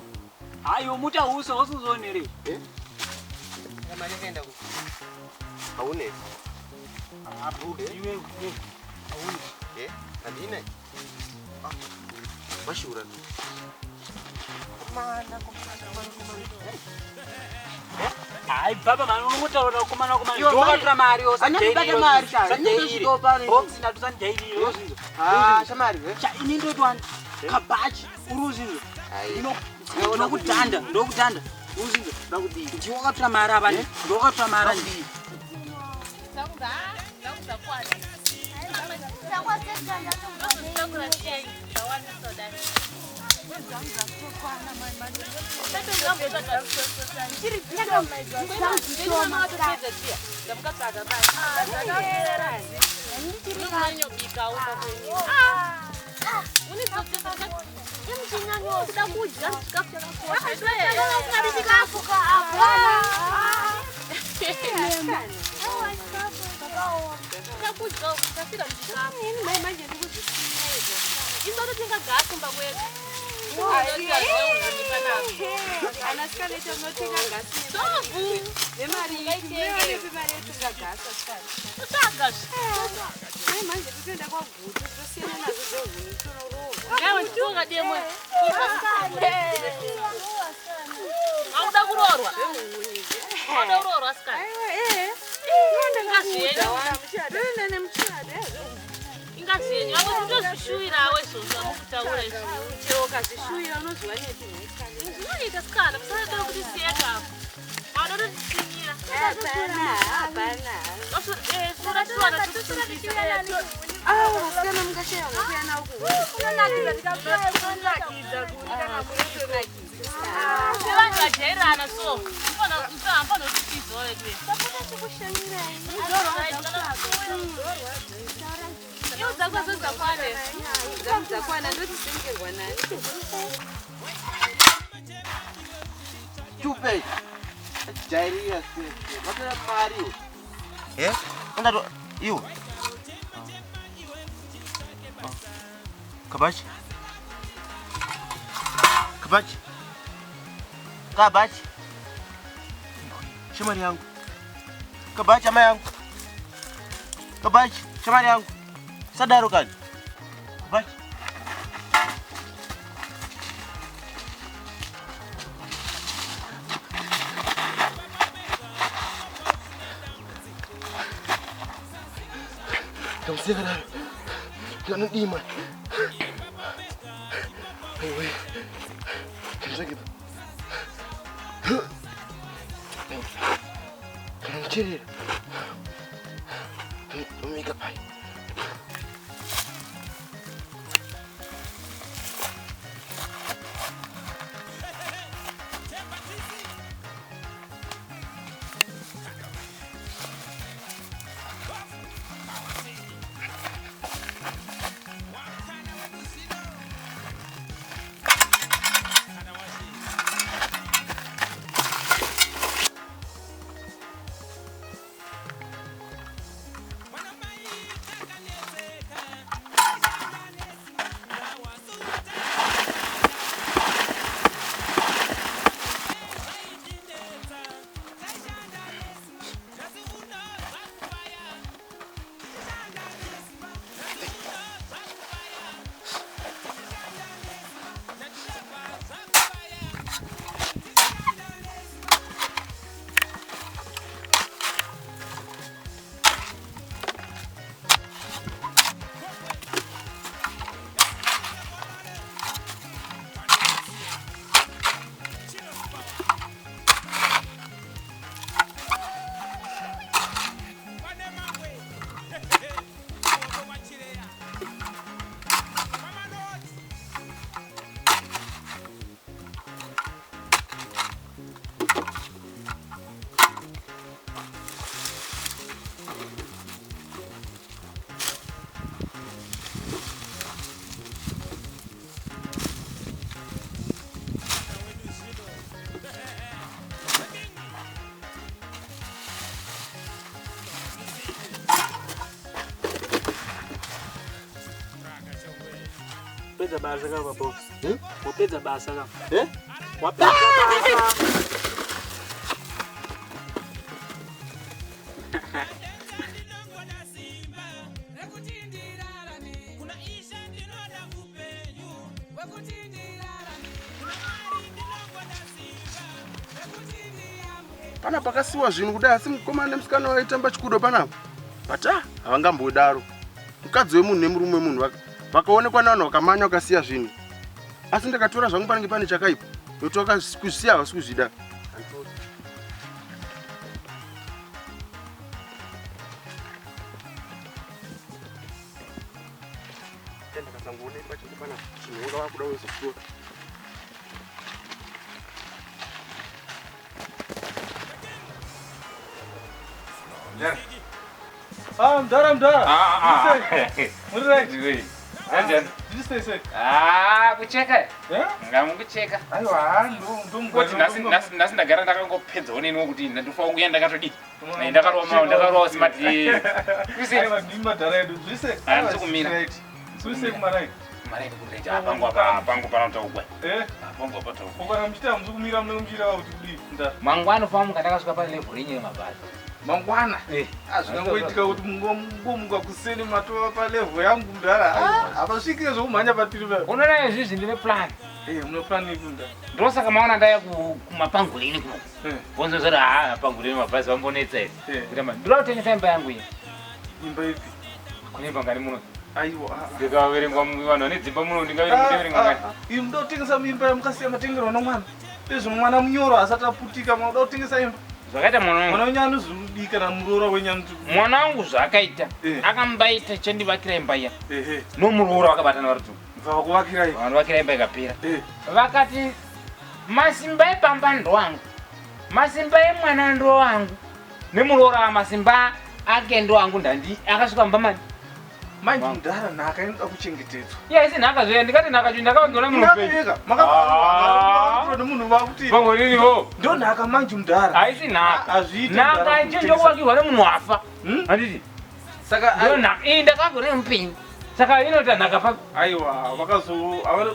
Ayo muti hausi hausizoonere. Eh? Mari yakaenda ku. Haune. Ah, box iwe. iwe. Hausi. Eh? Handina. Ah. Mashura. Hayi baba mani unongotaura kukomana komana. Iwe, mari- Ndowakatora mari Andibata mari sha. Ndinotosvikawo pano. Box ndatusanjairire. Ah, shamari. eh? Cha ini ndotwani. Kabachi uri uzvinzwa. Ai. Ndinokudhanda, ndokudhanda. Uri uzvinzwa. Ndiwe wakatora mari apa ndi. Ndiwe wakatora mari ndi. Anasikana ita unotenga gasi nemari nemari yetenga gasi asikana. Mai manje totoenda kwaGutu tosiyana nazvo zvehuni tonoroorwa. Auda kuroorwa. Auda kuroorwa sikana. Aiwa eh. Toenda nemuchada. Ingazi yenyu vamwe totozvishuwirawo izvozvo amukutaura izvo. Chero ukazvishuwira unozviwa nepi Zvinoita sikana musada kuti siyeka. Auda kutisinyira. Hapana, hapana. Sura tiwana Ah, vasikana mungashaya ngokuya nawo kuhuni. Kunonakidza kuhuni kana kunotonakidza. Sevanhu vajairana so. Mufana kutisizawo wedu. Iwo dzako dzakwane. Dzangu dzakwana ndotisengerwa nani. Stupid. Jairira stupid. Watora mari iwe. Eh? Undato iwe. Kabachi. Kabachi. Kabachi. Shamari yangu. Kabachi ama yangu. Kabachi, shamari yangu. Sadaro kani. Kabachi. Ndamuseka daro. Ndanodima. Aiwe. Ndazvake. Kana ndicherera. Ndomika pai. Wapedza basa ka baba. Hmm? Wapedza basa ka. Eh? Wapedza basa. Pana pakasiwa zvinhu kudai asi mukomana nemusikana vaitamba chikudo panapa. But ah, havangambodaro. Mukadzi wemunhu nemurume wemunhu vakaonekwa navanhu vakamanya vakasiya zvinhu. Asi ndakatora zvangu panenge pane chakaipa. Nokuti vakazvisiya havasi kuzvida. Ndakasangoonekwa chete panapa. Chinhu wanga vakuda kuzotora. Ah, mdara mdara. Ah, ah. Muri right. Ndiri. Kanjani? Ndiri sei sei. Ah, kucheka. Eh? Ngamukucheka. Aiwa, ndo ndo Kuti nhasi nhasi nhasi ndagara ndakangopedzawo neniwo kuti ndandofanira kuuya ndakatodii. Ndakarova mawo ndakarova smart. Kuise. Aiwa, ndimi madhara edu. Zvise. Ah, ndiri kumira. Zvise kumaraini. Kumaraini kureja. Ah, pangu apa pangu panotaugwa. Eh? Ah, pangu apa taugwa. Ukana muchita hamudi kumira munenge muchireva kuti kudii? Nda. Mangwana famuka ndakasvika pa level yenyu yemabhazi. Mangwana. Eh. Hazvingangoitika kuti mungomuka kuseni matova palevel yangu mudhara. Hapasvikire zvokumhanya patiri pa. Unoona izvizvi ndine plan. Eh, mune plan ipi mudhara? Ndosaka maona ndaya kumapangolini kuno. Eh. Bonzo zoti haa mapangolini mabhazi vambonetsa here. Eh. Kuti ma ndoda kutengesa imba yangu iyi. Imba ipi? Kune imba ngani muno? Aiwa. ah, ah. Ndikaverengwa vanhu vane dzimba muno ndingaverenga ngani? Iyi muda kutengesa imba yamukasiya matengerwa nomwana. Izvo mwana munyoro asati aputika makuda kutengesa imba. Zvakaita mwana wangu. Mwana wenyu anozodii kana muroora wenyu anoti Mwana wangu zvaakaita Eh. akambaita chandivakira imba iya. ehe Nomuroora vakabatana vari tu. vakuvakira imba. Vanovakira imba ikapera. Eh. Vakati masimba epamba ndoangu. Masimba emwana ndoangu. Nemuroora masimba ake ndoangu ndandi akasvika mumba mani. Manje mudhara nhaka inoda kuchengetedzwa. Iya isi nhaka zviya ndikati nhaka zviya ndakavagona Nhaka yega makabaura nemunhu vakuti Pangolini ho. ndo nhaka manje mudhara. Haisi nhaka. Hazviiti Nhaka mudhara icho kutengesa. ndokuvakirwa nemunhu wafa. Hmm? Handiti? Saka Ndiyo nhaka. Iyi ndakavakirwa nemupenyu. Saka inoita nhaka papi? aiwa vakazo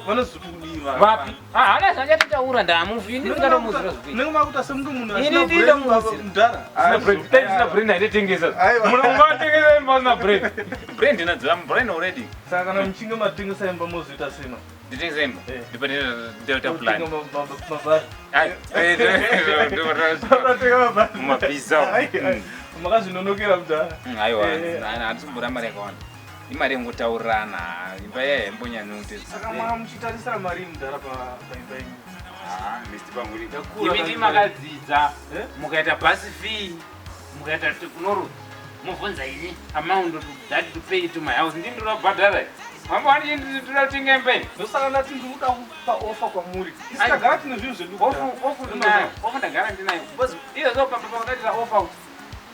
vanozoti kudii va- Vapi? Ah, hana zvandatotaura ndamufi. Ini ndingatomuuzira zvikuita. Munenge makuita semunge munhu Ini asina ndinoda brain, muuzira. mudhara. Sina brain. Dai ndisina brain haitotengesa. Aiwa. Munhu ungatengesa imba usina brain. Brain ndinadzo, I'm brain already. Saka kana muchinge matengesa imba mozoita sei ma? Nditengesa imba. Eh. Ndipo ndinoita plan. Kutenga mabhazi. Ai, eh, Unotenga mabhazi. Mumabhiza. Ai, ai. Makazvinonokera mudhara. Aiwa, Eh. handisi kumbura mari yakawanda. Imari yengotaurirana, imba iya yaimbonyanyoti. Saka mwa muchitarisira mari mudhara paimba yenyu. Ah, Mr. Panguri. Ndakura Imi ndimi kana- makadzidza, Eh? mukaita bus fee, mukaita kunoro, mubvunza ini amount to that to pay to my house. Ndini ndinoda kubhadhara. Mambo wani ndinoda kutenga imba iyi. Ndosaka ndati ndinoda kupa ofa kwamuri. Isu Ai. tagara tine zvinhu zvedu. Ofu ofu ndinayo, ofu ndagara ndinayo. Because iyo zo pamba pakadira ofa kuti.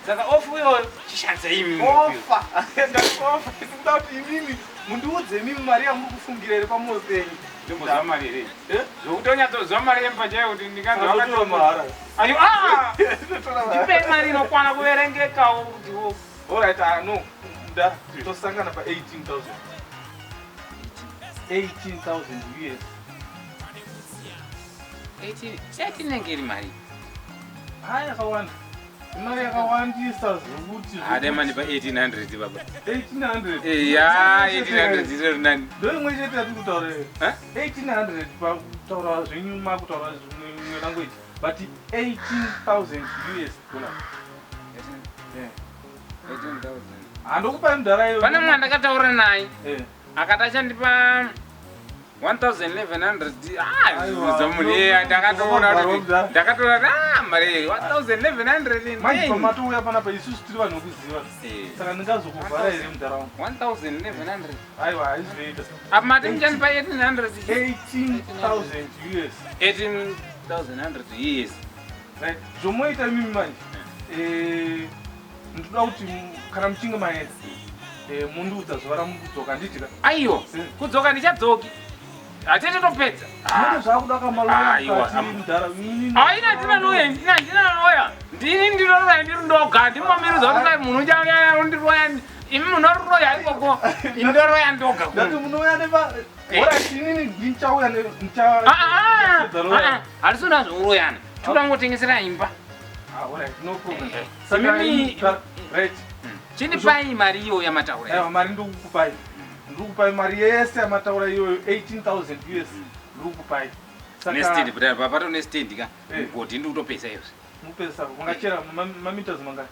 Saka ofu iyoyo chishandisa imi. Ofa. Ndati ofa. Ndikuda kuti imimi mundiudze imimi mari yamuri kufungira iri pamoyo penyu. Ndomboziva mari here? Eh? Zvokuti unyatsoziva mari yemba chaiyo kuti ndinganzi Anotora mahara. Ayo ah! Ndinotora mahara. Ndipei mari inokwana kuverengekawo kuti wo. Alright, ah, no. Mudhara, tosangana pa 18,000. 18,000 US. 18 chati inenge iri mari. Hayi yakawanda. Imari yakawandisa zvokuti. Hade mani pa 1800 baba. 1800. Eh, ya 1800 iri nani? Ndo imwe chete yatiri kutaura iyo. Eh? 1800 pakutaura zvenyu makutaura zvimwe language but 18,000 US dollar. Yeah. 18,000. Handokupai mudhara iyo. Pane mwana ndakataura naye Eh. akati achandipa 1100 ah Aiwa, zvomunhu iye ndakatoona kuti Mudhara. ndakatoona kuti ah mari iyi 1100 Manje ndei. pamatouya panapa isusu tiri vanhu vekuziva. Eh. Saka ndingazokuvhara here mudhara wangu? 1100 Aiwa, haizoita. apa mati muchandipa 1800 18,000 US. 18100 years Right. Zvomoita imimi manje. Eh, ndinoda kuti kana muchinge maenda eh, mundiudza zuva ramukudzoka handiti ka? aiwa kudzoka ndichadzoki hatete topedza Munenge zvakuda kamaloya Aiwa, mukati mudhara. aina ndina loya ndina ndina loya ndini ndinoroya ndiri ndoga ndimamiridza kuti kai munhu uchauya undiroya Imi munoroya ikoko. Ini ndoroya ndoga kuno. Ndati munouya nepa Eh. Alright, inini ndichauya ne ndicha Ah, ah, ah, ah, handisi kuda zvouroyana. Tikuda kungotengesera imba. Ah, alright, no problem. Eh, Saka imimi- right. Chindipai mari iyo yamataura. Aiwa, mari ndikukupai. Ndikukupai mari yese yamataura iyoyo 18,000 US ndikukupai. Nestand kudai papato nestand ka. Eh. Mugodhi ndikutopesa izvi. Mupesa mungachera mameters mangani?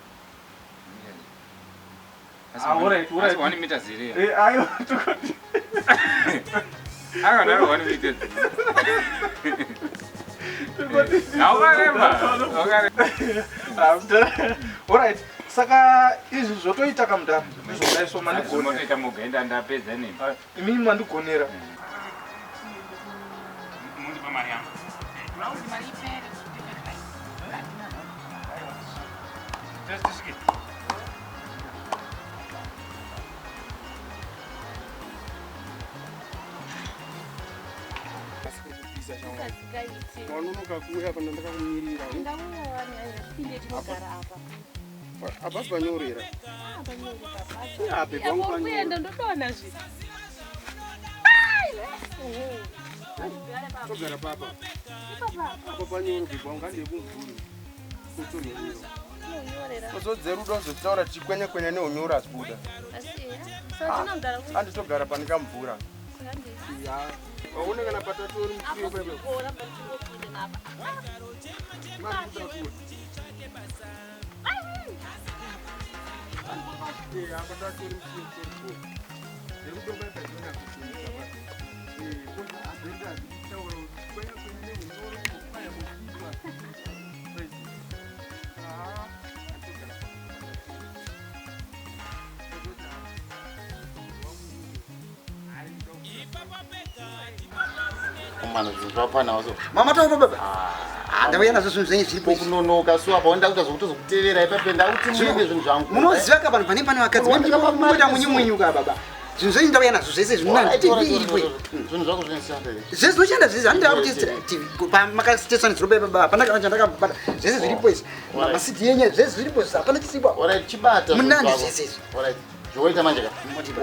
Asi Ah, alright, alright. asi 1 meters here. Eh, aiwa, tukoti. Aiwa, ndaro 1 meters. Haukaremba. Haukaremba. Ah, mudhara. Alright. Saka izvi zvotoita kamudhara. Izvo so mandigonera. Motoita mogaenda ndapedza nemi. Imimi mandigonera. Mundipa mari yangu. Just tisvike. Wanonoka kuuya pana ndakakumirira. Ndauya tinogara apa. Hapasi panyorera. Ape pangu Apo panyoro. kuenda ndotoona zvi. Togara papa. Apa panyoro bhebhi wangu handiye kumvuri. Kutonyorera. Unonyorera. Ozodzeruda uzotaura tichikwenya kwenya neunyoro asi buda. Asi saka tinogara ku Handitogara pane kamvura. saka ndi. Ya. Waona kana patatori Apo mupiro pepe. kuona patingopinda napa. Mwana zvinhu zvapanawo so. Mama tauro baba. Ah, ndauya nazvo zvinhu zvenyu zviripo. Kunonoka so apa wanda kuita zvokutozokutevera ipapo ndakuti muende zvinhu zvangu. Munoziva ka vanhu pane pane vakadzi munoita munyu ka baba. Zvinhu zvenyu ndauya nazvo zvese zvinonani TV iripo. iyi. Zvinhu zvako zvinoshanda here? Zvese zvinoshanda zvese handida kutestera TV pamakatestwa nezuro baba hapana kana chandakabata zvese zviripo izvi. MaCD yenyu zvese zviripo izvi hapana chisipo. Alright, chibata. zvinhu Munandi zvako. zvese izvi. Alright. Zvoita manje ka.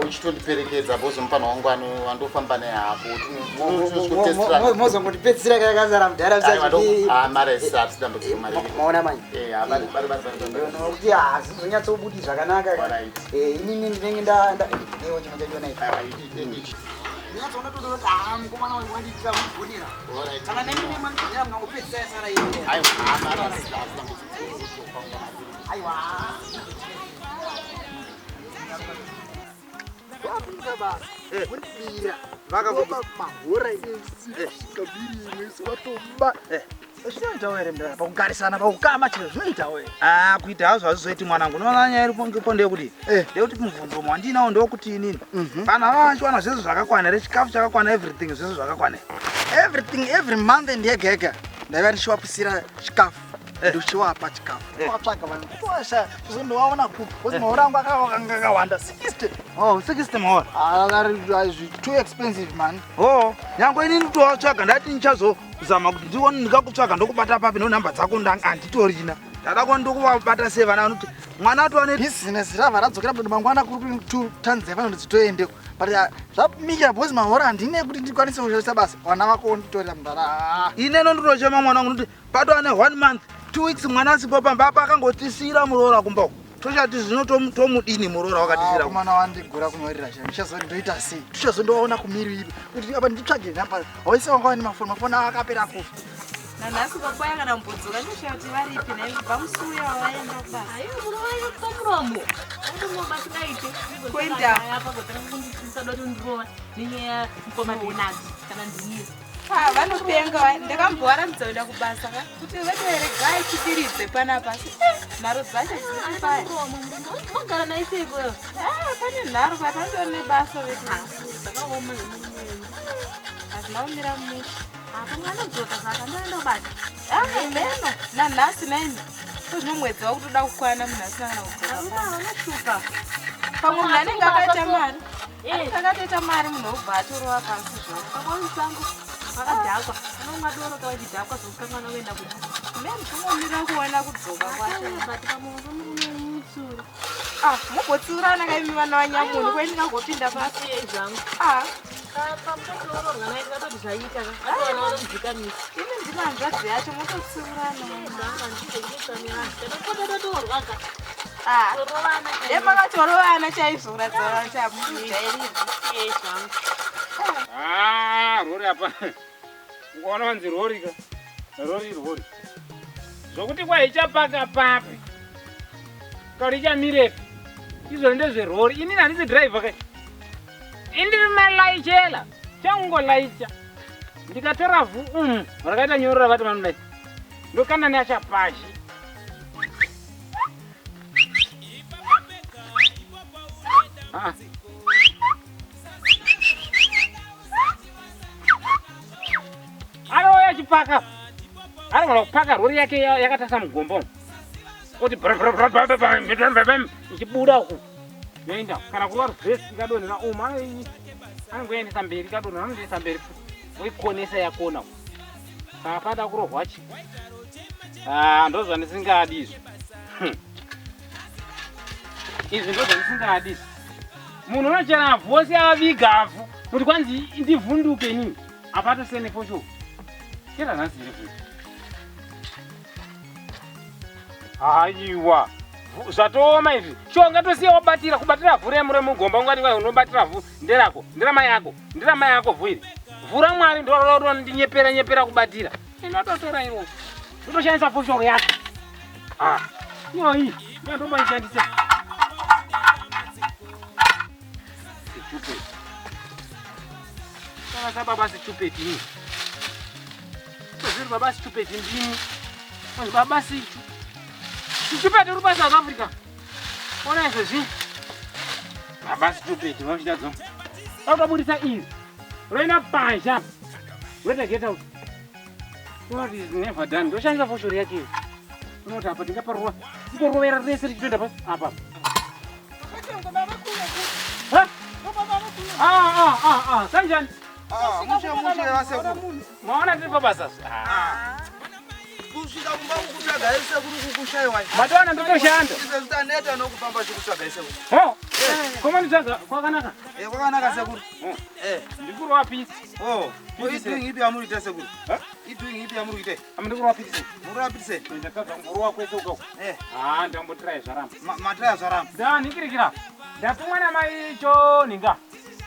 Uchitondiperekedza bozo mupano wangu ano andofamba naye hapo. Mozongondipedzisira kakazara mudhara musati. Ah, mari haisi dambudziko mari. Maona manje. Eh, ah, bari bari bari bari. Nokuti hazvizonyatsobudi zvakanaka. Eh, inini ndinenge nda nda ewo chimwe chachona ichi. Ndinatsoona tozoona kuti ah mukomana wangu wandiitira mugonera. Kana nemi nemandigonera munongopedzisa yasara iyi. Aiwa, ah, mari haisi dambudziko. Aiwa. Wapinza basa. Kundibira. Vakakupa mahora ese. Kabiri mwese watoba. Zvinoitawo here mudhara pakugarisana pakukama chero zvinoitawo here? Ah, kuita hazvo hazvizoiti mwanangu unoona nyaya iripo ndipo ndeyekuti ndeyekuti mubvunzo wandinawo ndokuti inini kana vachiwana zvese zvakakwana here chikafu chakakwana everything zvese zvakakwana here Everything every month ndiyega yega ndaiva ndichiwapisira chikafu ndichiwapa chikafu watsvaga vanhu tosha zvondowaona kupi because mahora angu akanga akawanda 60 oh 60 mahora too expensive man oh nyange inini towatsvaga ndati ndichazozama kuti ndione ndikakutsvaga ndokubata papi nonhamba dzako handitorina ndada kuona ndokuvabata sei vana vanoti mwana atova ne business rava radzokera bado mangwana kuri kutanzania vanoti dzitoendeko but zvamira because mahora handine kuti ndikwanise kushandisa basa vana vako wonditorera mudhara ineno ndinochema mwana wangu nokuti patova ne one month 2 weeks mwana asipo pamba apa akangotisiyira muroora kumba uko tochati zvino tomudini muroora wakatisiyira kumba. mwana wandigura kunyorera chai ndichazondoita sei tichazondowaona kumiri ipi kuti apa nditsvage namba waise wanga wane mafoni mafoni akapera kufa Nanhasi pakwaya kana mbudzoka ndosvika kuti varipi naye kubva musi uya wavaenda kubasa. Aiwa munovaita pamuromo. Unobatingaite. Kuenda. Apa kutanga kundisada kuti ndirova nenyaya mukoma Bernard kana ndini. Ah, vanopenga ndakambovaramidza kuenda kubasa ka kuti vatoeregai chidiridze panapa asi nharo dzacho dziri Mogara naye seiko? Ah, pane nharo patandori nebasa vedu. Zvakaoma Hazvina kumira mushe. Pamwe anodzoka saka ndoenda kubasa. Ah, meno nanhasi naini kozvino mwedzi wakutoda kukwana munhu asina kana kudzoka. Varume vanoshupa. Pamwe munhu anenge akaita mari. Anenge akatoita mari munhu obva atorova pasi zvavo. Pamwe musango vakadhakwa. Vanomwa doro kavachidhakwa zvokukanganwa kuenda kubasa. Meni kungomira kuona kudzoka kwacho. But pamwe murume mutsuru. Ah, mugotsiurana ka imi vana vanyamunhu kwe ndingangopinda pasi zvangu. Ah. Pamukatoroorwa naye ndingatoti zvaita ka. Atowana vanomudzikamisa. Ini ndina hanzvadzi yacho mototsiurana. Zvangu handizengesa Ndakapota totorwa ka. Ah. Torovana. Dai makatorovana chaizvo kuratidza kuti hamujairiri. Zvangu. Ah, rori apa. Ukaona wanzi rori ka. Rori rori. Zvokuti kwa ichapaka papi. Kana ichamirepi. Izvo ndezverori. Inini handisi driver kai. Indiri malaichela. Changolaicha. Ndikatora vhu rakaita nyoro ravati vanodai. Ndokanda neachapashi. Ah. Anouya achipaka. Anogona kupaka rori yake yakatasa mugomba umu. Oti ichibuda uku. Yoenda kana kurova reverse ikadonhera umu anongoendesa mberi ikadonhera anoendesa mberi oikonesa yakona uku. Saka pada kurohwa chi. Ah, ndozvandisingadi izvi. Izvi ndozvandisingadi izvi. Munhu unochera avhu ose aviga avhu kuti kwanzi ndivhunduke inini. Apa atosiyana nefoshoro. Chera nhasi here futi? Haiwa. Zvatooma izvi. Shuwa ungatosiya wabatira kubatira vhu remu remugomba ungati wai unobatira vhu nderako nderamai ako nderamai ako vhu iri. Vhu raMwari ndororo nyepera kubatira. Inototora iwo. Ndotoshandisa foshoro yako. Ah. Iyoyi ndomboishandisa. Sichupeti. Saka sababa sichupeti ini. Zviri baba sichupeti ndini. Vanhu baba sichu. Sichupeti uri pa South Africa. Ona izvozvi. Baba sichupeti vachida dzo. Vakabudisa iri. Roenda panze apa. Roita get out. What is never done. Ndoshandisa foshoro yake iyo. Unoti apa ndingaparova. Kungorovera rese richitoenda pasi apa. Ha? Ah ah ah ah. Kanjani? Ah, mushe mushe vasekuru. Maona tiri pabasa. Ah. Kusvika kumba kukutsvaga isekuru kukushaiwa. Matoona ndotoshanda. Izvezvi taneta nokufamba chikutsvaga isekuru. Ho. Koma nditsvaga kwakanaka. Eh, kwakanaka sekuru. Eh. Ndikurova pisi. Oh, ko idoing ipi yamuri kuita sekuru? Idoing ipi yamuri kuita? Ndikurova pisi. Murova pisi. Ndakabva kumborova kwese ukoko. Eh. Ah, ndambotirai zvaramba. Matiraya zvaramba. Ndanikirikira. Ndatumwa namai Choninga.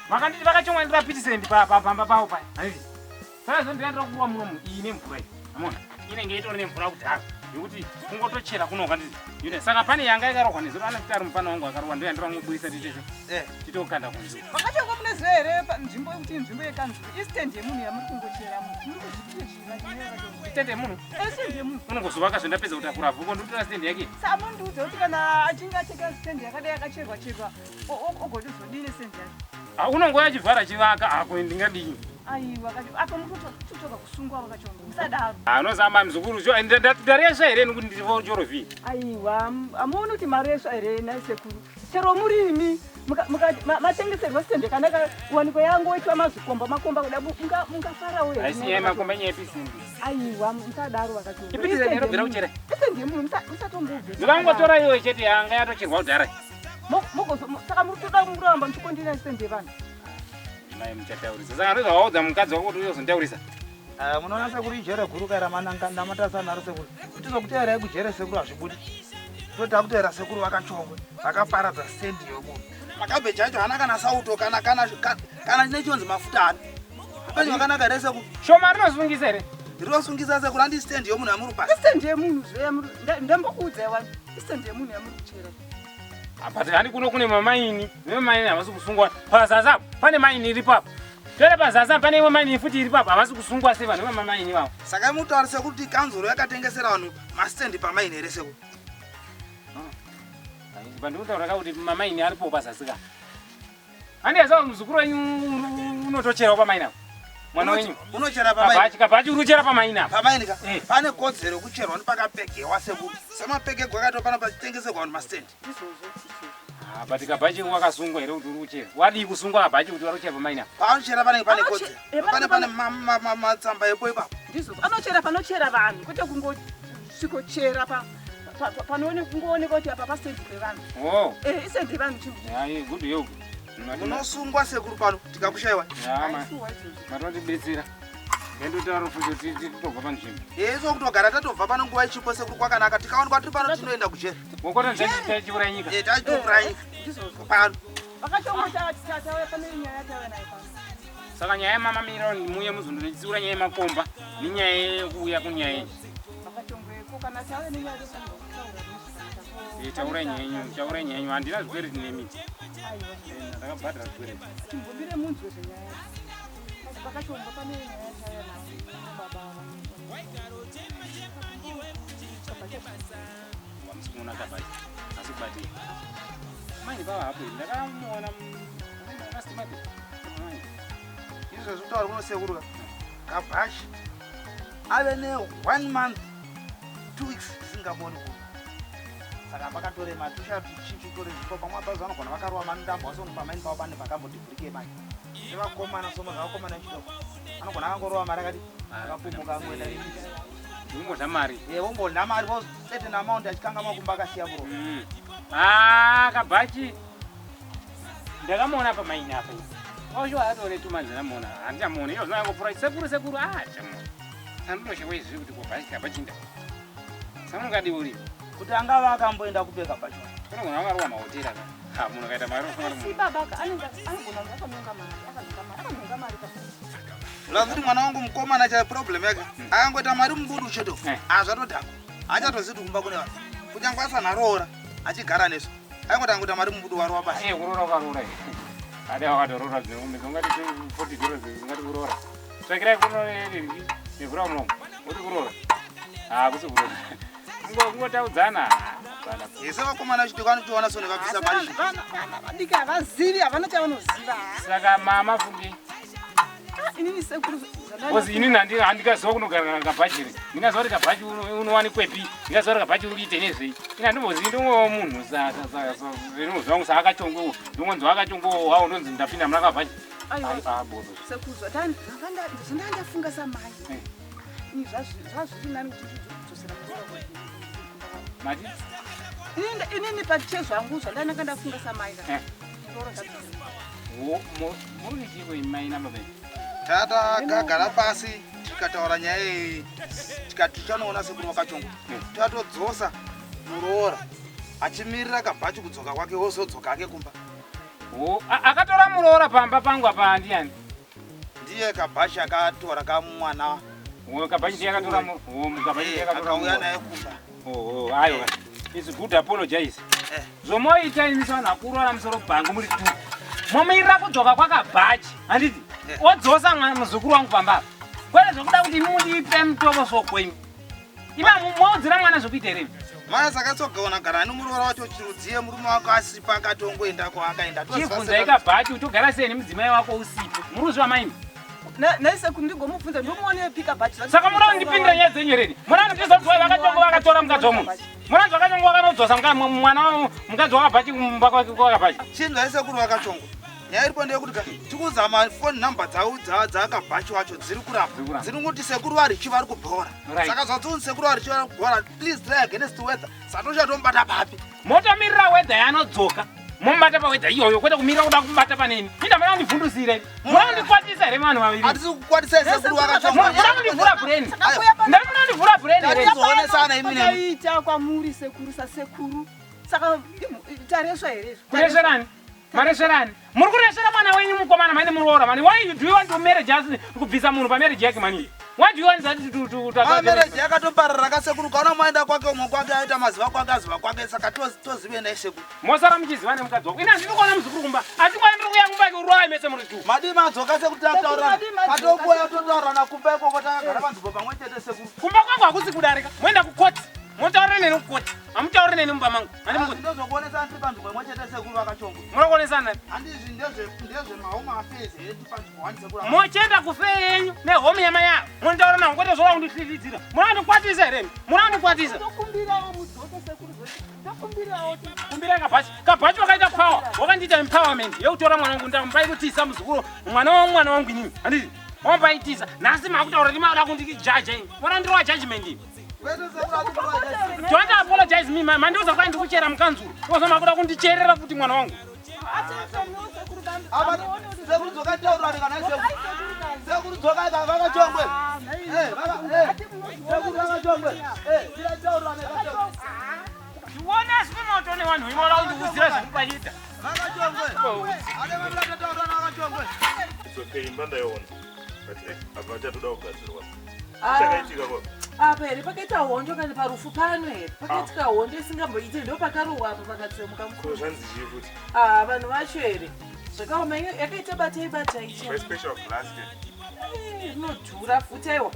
Vakanditi vakachomwa ndira pitisendi pa pa pamba pawo paya. Handiti. Saka zvo ndinoenda kuwa munomu iyi nemvura iyi. Amona. Inenge itori nemvura kudhara. Yekuti kungotochera kuno kanditi. Yune saka pane yanga yakarohwa nezuro anoti ari mufana wangu akarohwa ndo yandira kungobudisa titese. Eh. Titokanda kunze. Makachekwa munoziva here nzvimbo yekuti inzvimbo yekanzuru istand yemunhu yamuri kungochera muri kuzvipira chii Stand yemunhu? Stand yemunhu. Unongozovaka zvendapedza kutakura vhuko ndotora stand yake. Samundiudza kuti kana achinge acheka stand yakadai yakacherwa cherwa ogotozodini stand yacho. Ah, unongouya achivhara chivaka ako ndingadini. Aiwa apa mukutotoka kusungwa vakachongo musadaro. Ah, unozama muzukuru cho ndaresva here nekuti ndiri chorovhi. Aiwa amuoni kuti maresva here nhai sekuru. Chero murimi matengeserwa stand yakanaka wanikwa yangoitwa mazikomba makomba kuda mungafarawo here. Haisi nyaya yemakomba inyaya yepisindi. Aiwa musadaro vakachongo. Ipitise inobvira kuchera. Stand yemunhu musatombobve. Ndikangotora iyoyo chete yanga yatocherwa kudhara. Saka muri kutoda kuramba muchikondina stand yevanhu. Mai muchataurisa. Saka ndozvawaudza mukadzi wako kuti uyozontaurisa. Ah, munoona sekuru ijere guru kaira mananga ndamatasa naro sekuru. Tizokuteerai kujere sekuru hazvibudi. Toti akuteera sekuru vakachongwe vakaparadza stendi yomunhu. Makabheji acho haana kana sauto kana kana kana nechonzi mafuta ani. Apenyu vakanaka here sekuru? Shoma rinosungisa here? Rinosungisa sekuru handi stendi yomunhu yamuri pasi. Stand yemunhu zve yamuri ndambokuudzai wani. Stand yemunhu yamuri kuchera. But hani kuno kune mamaini, vemaini havasi kusungwa. Pazasi apo pane maini iripo apo. Tore pazasi apo pane imwe maini futi iripo apo havasi kusungwa sei vanhu vemamaini ivavo. Saka mutaura sekuru kuti kanzuro yakatengesera vanhu mastendi pamaini here sekuru? Pandikutaura ka kuti mamaini aripo pazasi ka. Handi yazawa muzukuru wenyu unotocherawo pamaini apo. Mwana wenyu. Unochera pamaini. Kabhachi uri kuchera pamaini apo. Pamaini ka. Pane kodzero yekucherwa nepakapegewa sekuru. Semapegegwa akaitwa pana pachitengeserwa vanhu mastendi. Ah, but kabhachi wakasungwa here kuti uri kuchera? Wadii kusungwa kabhachi kuti vari kuchera pamaini apo? Paanochera panenge pane kodzero. Pane pane matsamba epo ipapo. Ndizvo anochera panochera vanhu kwete kungosvikochera pa Panooneka kuti apa pastendi pevanhu. Oh. Eh, istendi yevanhu chimbo. Hayi, good yoke. Munosungwa sekuru pano tikakushaiwa. Matotibetsera. Ngendotaura futi kuti titobva panzvimbo. Yeso kutogara tatobva pano nguva ichipo sekuru kwakanaka tikaonekwa tiri pano tinoenda kujeri. Wokota tachiuraya nyika. Eh, tachiuraya nyika. Pano. Vakachongota tauya pane nyaya tauya nayo pano. Saka nyaya yamamamira muye muzondotsiura nyaya yemakomba nenyaya yekuuya kunyaya iyi. Vakachongweko kana tauya nenyaya tofanira kutaura Eh, taurai nyaya yenyu, taurai nyaya yenyu. Handina zvikwereti nemi. Aiwa. Eh, ndakabhadhara zvikwereti. Chimbomire munzwe zvenyaya. Vakachongwa pane nyaya tauya nayo baba. Hamusi kuona kabhachi. Asi kubati. Mai baba hapo ndakamuona last month. Mai. Izvezvi kutaura kuno sekuru ka. Kabhachi ave ne 1 month 2 weeks tisingamuoni kuno. Saka pakatorema tusha tichitore zvipo pamwe apazo vanogona vakarova mandambo asi pamaini pavo pane pakambodhivhurike mari. Sevakomana soma zvavakomana vechidoko. Anogona akangorova mari akati akapumuka angoenda Vombodya mari. Eh, vombodya mari vo certain amount achikanga makumba akasiya muromo. Ah, kabhachi. Ndakamuona pamaini apa. Osho atore tumanzi ndamuona. Handichamuona. Iyo zvino angopfuura sekuru sekuru ah chamuona. Sandinoshekwa izvi kuti kabhachi kabhachi nda. Samungadi uri. Kuti angava akamboenda kupeka bhachi. Unogona wakarowa mahotera ka. Ha, munhu akaita mari unofunga kuti Asi munhu. baba anenge anogona kunge akanonga mari, akanonga mari, akanonga mari kabisa. Ulakuti mwana wangu mukomana chai problem yake akangoita mari mubudu chete azvatodhakwa haachatozivi kuti kumba kune vanhu kunyange asana aroora achigara nesu aingoti angoita mari mubudu warowa basi Eh, kuroora ukaroora. Ade wakatoroora dzimwe ungati 40 dollars ungati kuroora. Tsvakirai kuno nevhura muromo. Uri kuroora. Ah, kusi kuroora. Kungotaudzana. Hapana. Ese vakomana vechidoko anotoona sone vabvisa mari Vana vadiki havazivi, havana chavanoziva. Saka mama fungi. Ah, Inini sekuru Because inini handikaziva kunogara kabhachi ri. Ndingaziva kuti kabhachi unowanikwepi. Ndingaziva kuti kabhachi uri kuite nezvei. Ini handimbozivi ndingowo munhu zvinhu saakachongo. Ndingonzi wakachongo wawo ndonzi ndapinda muna kabhachi. Aiwa. Ah, bodo. Sekuru zvandandafunga samai. Ini zvazviri nani kuti ndidzosera muroora Mati? Inini pachezvangu zvandananga ndafunga samai ka. Eh. Muroora ngadzosere. Muri kuchiiko imai nababa? Tata kagara pasi tikataura nyaya iyi tikati tichanoona sekuru vakachongo tatodzosa muroora achimirira kabhachi kudzoka kwake wozodzoka ake kumba. Akatora muroora pamba pangu apa ndiani? Ndiye kabhachi akatora kamwana. Kabhachi ndiye akatora kabhachi ndiye akatora akauya muroora. naye kumba. Oh, aiwa. It's good apologize. Zvomoita imi sevanhu vakuru vana musoro bhangu muri tu. Momirira kudzoka kwakabhachi. Handiti? Odzosa mwana muzukuru wangu pamba apa. Kwete zvokuda kuti imi mundipe mutovo soko imi. Imi moudzira mwana zvokuita here? Maya saka tsogona gara nemuroora wacho chirudziye murume wako asipo akatongoendako akaenda. Chibvunzai kabhachi kuti ugara sei nemudzimai wako usipo. Muri kuzviwa maini? Nhai sekuru ndigomubvunza ndomuone pika bhachi. Saka munoda kundipindira nyaya dzenyu here? Munoda kunditiza kuti vakatongo vakatora mukadzi wamunhu. Munoda zvakatongo vakanodzosa mwana mukadzi wakabhachi kumba kwake kwakabhachi. Chinzwai sekuru vakachongo. Nyaya iripo ndeyekuti ka tikuzama phone number dzavo dzakabhachi wacho dziri kuramba. Dziri kuti sekuru varichi vari kubhora. Right. Saka zvadziunzi sekuru varichi vari kubhora please try against weather. Satochatombata papi. Motomirira weather yaanodzoka. Momubata pawedha iyoyo kwete kumirira kuda kumubata paneni. Inda munoda kundivhundusira imi. Munoda kundikwatisa here vanhu vaviri? Hatisi kukwatisai sekuru vakachongo. Munoda kundivhura brain. Ndari munoda kundivhura brain here? Tatizoonesa imi nemi. Takaita kwamuri sekuru sasekuru. Saka tareswa here izvo? Kuresverani? Maresverani? Muri kuresvera mwana wenyu mukomana mane muroora mani. Why you do you want to marry just kubvisa munhu pamarriage yake mani? Why do you want that to Mamereji yakatoparara kasekuru kaona maenda kwake umwe kwake aita maziva kwake aziva kwake saka tozive naye sekuru. Mosara muchiziva nemukadzi wako. Ini handidi kuona muzukuru kumba. Asi kwai ndiri kuuya kumba kuroai mese muri tu. Madii madzoka sekuru takutaurana. Patomboya totaurana kumba ikoko takagara panzvimbo pamwe chete sekuru. Kumba kwangu hakusi kudarika. Moenda kukoti. Motaura neni kukoti. Hamutauri neni mumba mangu. Handi mukoti. Ndozokuonesana tiri panzvimbo imwe chete sekuru vakachongo. Munokuonesana nani? Handizvi ndezvemahome affairs here tiri panzvimbo one sekuru. Mochienda kufee yenyu nehome yama yavo. Munotaura navo kwete zvoda kundihlilidzira. Munondikwatisa here? Munondikwatisa. Ndokumbirawo mudzoke sekuru zvoti. Ndokumbirawo. Kumbirai kabhachi. Kabhachi wakaita power. Wakandiita empowerment yekutora mwana wangu ndamubaikutisa muzukuru. Mwana wangu mwana wangu inini. Handiti? Wamubaitisa. Nhasi makutaura kuti makuda kundijaja ini. Mona ndirova judgment ini. Don't apologize me, mandiudza kwai ndikuchera mukanzuru. Ozo makuda kundicherera futi mwana wangu. Sekuru dzokai taurane kana sekuru. Sekuru dzokai kana vakachongwe. Eh, vaka eh. Sekuru vakachongwe. Eh, bila taurane kana. Chiona asi pamato nevanhu imoda kundiudzira zvekupaita. Vakachongwe. Ade vabila taurane vakachongwe. It's okay, imba ndaiona. But eh, apa chatoda kugadzirwa. Ah. Chakaitika kwa. Apa here pakaita hondo kana parufu pano here pakaitika hondo isingamboiti ndo pakarohwa apa pakatsemuka Ko mukuru. zvanzi chii futi? Ah, vanhu vacho here zvakaoma yakaita batai batai My chete. special glass ke. Eh, rinodhura futi aiwa.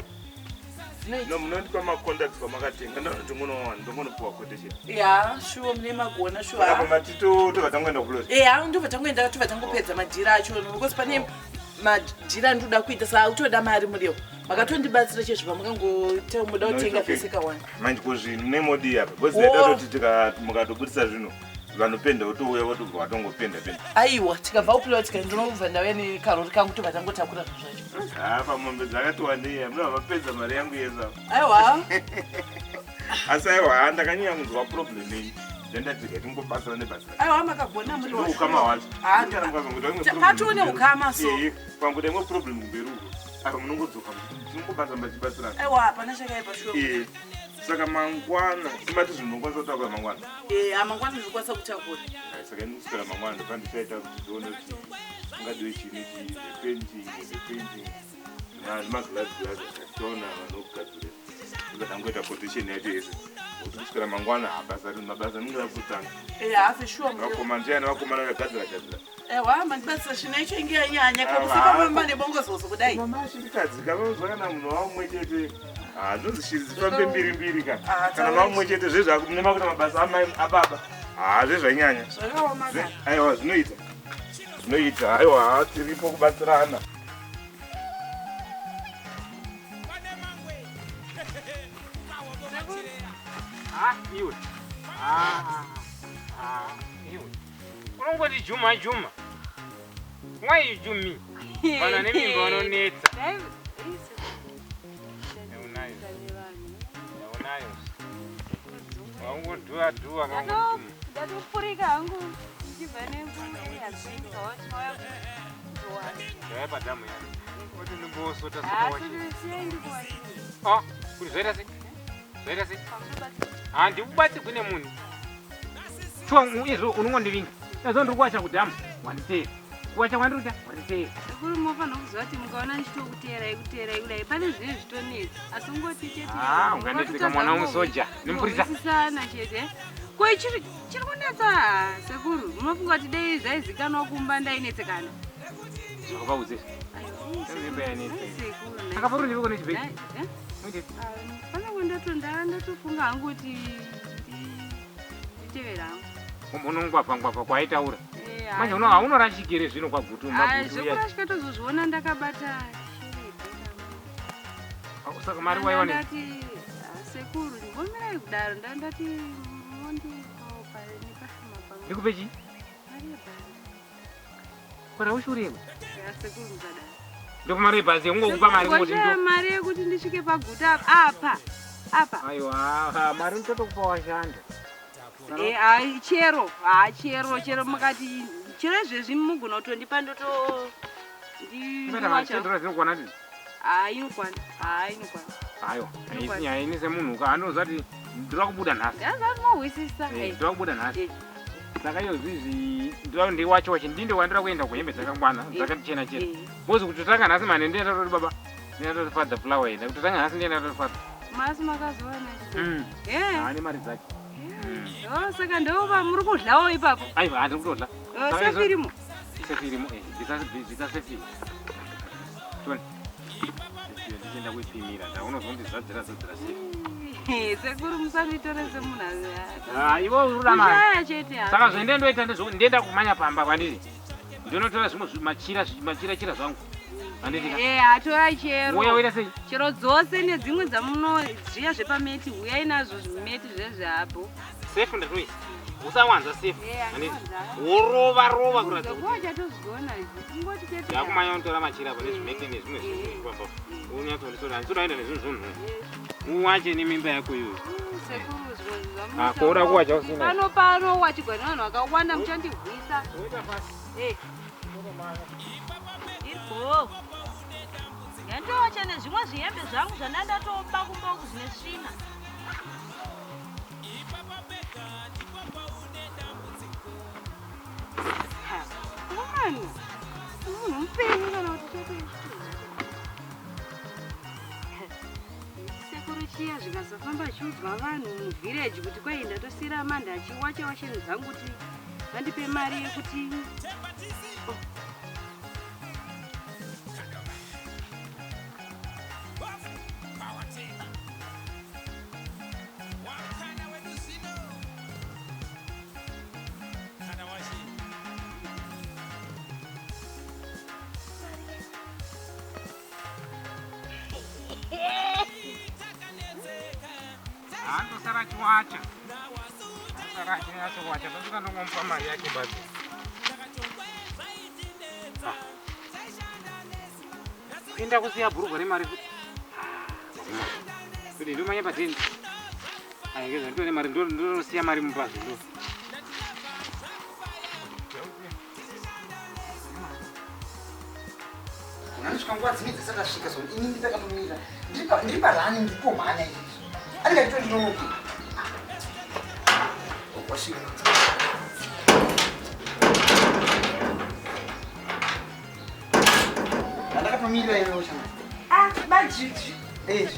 No, munondipa macontacts kwamakatenga ndinoti munowana ndongonopiwa quotation. Ya shuwa mune magona Apa shuwa. matito tobva tangoenda kuplot. Eya ndobva tangoenda tobva tangopedza madhira acho because pane madhira andinoda kuita saka kutoda mari muriwo. Makatondibatsira chezvo pamukangoita muda No, it's kutenga okay. vese kawanda. Manje ko zvinhu nemodi apa. Because Oh. ndaida kutoti tika mukatobudisa zvinhu vanopenda votouya votobva vatongopenda penda. Aiwa tikabva kuplot ka ndinobva ndauya nekarori kangu tobva tangotakura zvinhu zvacho. Apa mombe dzakati wandei hamuna vapedza mari yangu yese apa. Aiwa. Asi aiwa ha ndakanyanya kunzwa problem iyi. Ndandatirega tingobatsira nebatsira. Aiwa makagona muri Ndo ukama hwacho. Ah, Kana mukazongoita imwe problem patoo kumberi neukama uko. so. Eh, kwangoita imwe problem kumberi uko. Apa munongodzoka tinongobatsira machibatsirana. Aiwa hapana chakaipa shuwa. Eh, saka mangwana simati zvinhu unokwanisa kutakura mangwana. Eh, mangwana ndinokwanisa kutakura. Hai, saka ini kuswera mangwana ndopa ndichaita kuti ndione kuti ungadiwe chii nechii zvepainting zvepainting nemaglass glass tiona vanogadzira saka ndangoita quotation yacho yese kuti kuswera mangwana habasa mabasa anenge akutanga Eh, hafe shuwa muriwo. vakoma ndiani vakomana vakagadzira gadzira Aiwa mandibatsira chino icho inge yanyanya Ah, kakusika va. mama nebongozozo kudai. Mama shirikadzi kavanozwa kana munhu wamumwe chete dzinonzi shiri dzifambe mbiri mbiri ka Ah, kana taura mamumwe chete zvezvamune makuita mabasa amai ababa ha zvezvanyanya Zvakaoma kana. Aiwa zvinoita zvinoita aiwa tiripo kubatsirana Ah, iwe. Ah, ah, iwe. Unongoti juma juma. Why you do me? Vana nemimba vanonetsa. Unayo. Unayo. Wangodhuwa dhuwa wangodhuma. Ndatopfurika hangu ndichibva nekuazingawachiwaya Ndaya padhamu yani. Kuti ndimbosota sota Ah, wacho. Ah, kuti zvaita sei? Zvaita sei? Handikubatsi kune munhu. Shuwa izvo unongondivinga. Izvo ndiri kuwacha kudhamu. Wanditeera. Kuwacha kwandiri kuita wanditeera. Sekuru munofanira kuziva kuti mukaona ndichitokuteerai kuteerai kudai pane zvinenge zvitonetsa asi ungoti chete Ah, unganetseka mwana wemusoja nemupurisa. Kuhwisisana chete ko chiri chiri kunetsa sekuru munofunga kuti dai zvaizikanwa kumba ndainetsekana Zvakapaudze. Mimba yanetsa. Sekuru, Saka pauri ndiviko nechibhegi. Nhai, eh? Panongo ndatofunga hangu kuti nditevera hangu Unongwavha ngwavha kwaitaura. Eh, Manje hai. haunorashikire zvino kwagutu Ah, magutu uya. zvekurashika tozozviona ndakabata Saka mari waiwane. ndati ah, sekuru ndimbomirai kudaro ndandati mondipawo nepashoma pangu Ndikupe chii? mari yebhazi Kora ushurewe. Ya, sekuru musadaro Ndokupa mari yebhazi ungokupa mari ungoti Ngoshaya ndo. mari yekuti ndisvike paguta apa apa Aiwa, ha, mari unototokupa washanda. Eh, ai, chero ha chero chero mukati chero izvezvi mugona kutondipa ndoto Imeta mari chendora dzinokwana kuti. ha inokwana ha inokwana Aiwa, haisi nyaya ini semunhu ka anoziva kuti ndoda kubuda nhasi. ndazati mohwisisa Eh, ndoda kubuda nhasi. Saka iyo zvizi ndoda ndiwacho wacho ndinde wandira kuenda kuhembe dzakangwana dzakachena chena. Bozi kutotanga nhasi mane ndiye ndatoti baba. Ndiye ndatoti father flower enda. Kutotanga nhasi ndiye ndatoti father. masi makazoona Eh. Ane mari dzake. Oh, saka ndova muri kudlawo ipapo Aiwa, handiri kutodla. Oh, sefi irimo? Sefi irimo, eh, bvisa sefi. Toni. Sefi ndichienda kuipimira. Ndaunozondizadzira zadzira sefi. sekuru musanditore semunhu Ah, iwe uri kuda mari. kushaya chete hazvo. Saka zvende ndoita ndezvo ndienda kumanya pamba kwandiri. Ndinotora zvimwe machira machira chira zvangu. Handiti ka? Eh, hatorai chero Uya woita sei? chero dzose nedzimwe dzamuno zviya zvepameti huyai nazvo zvimeti zvezvapo Sefi ndatoisa. Usawanza sefu. Eh, Handiti? andiwanza. Worova rova kuratidza kuti Kuwacha tozvigona izvi. Kungoti chete. ndakumanya unotora machira apa nezvimete nezvimwe zvinhu zvipapa. Unyatsondisora handisora kuenda nezvinhu zvonhuwa. Uwache nemimba yako iyoyo. Sekuru zviro Ah, kuura kuwacha usina. Pano pano wachigwa nevanhu vakawanda muchandihwisa. Eh. Iriko. Ndandowacha nezvimwe zvihembe zvangu zvandandatoba kumba uku zvine svina. Ha, Mwana. Munhu mupenyu kana kuti chete sekuru chiya zvikasafamba achiudzwa vanhu muvhireji kuti kwai ndatosiyira Amanda achiwacha washeni dzangu kuti vandipe mari yekuti Oh. Andosara achiwacha. Andosara achinyatsowacha. Ndosvika ndongomupa mari yake basi. Ah. Kuenda kusiya bhurugwa remari futi. Kuti ndomanya pateni. Aingeza nditore mari ndosiya mari mupazi ndo. Unanosvika nguva dzimwe dzisati asvika so ini nditakatomira ndiri parani ndiritomhanya izvizvi anenge achitondinonoki wasvika. Ndandakatomirira iwewo chama. Ah, bajuju. Eh.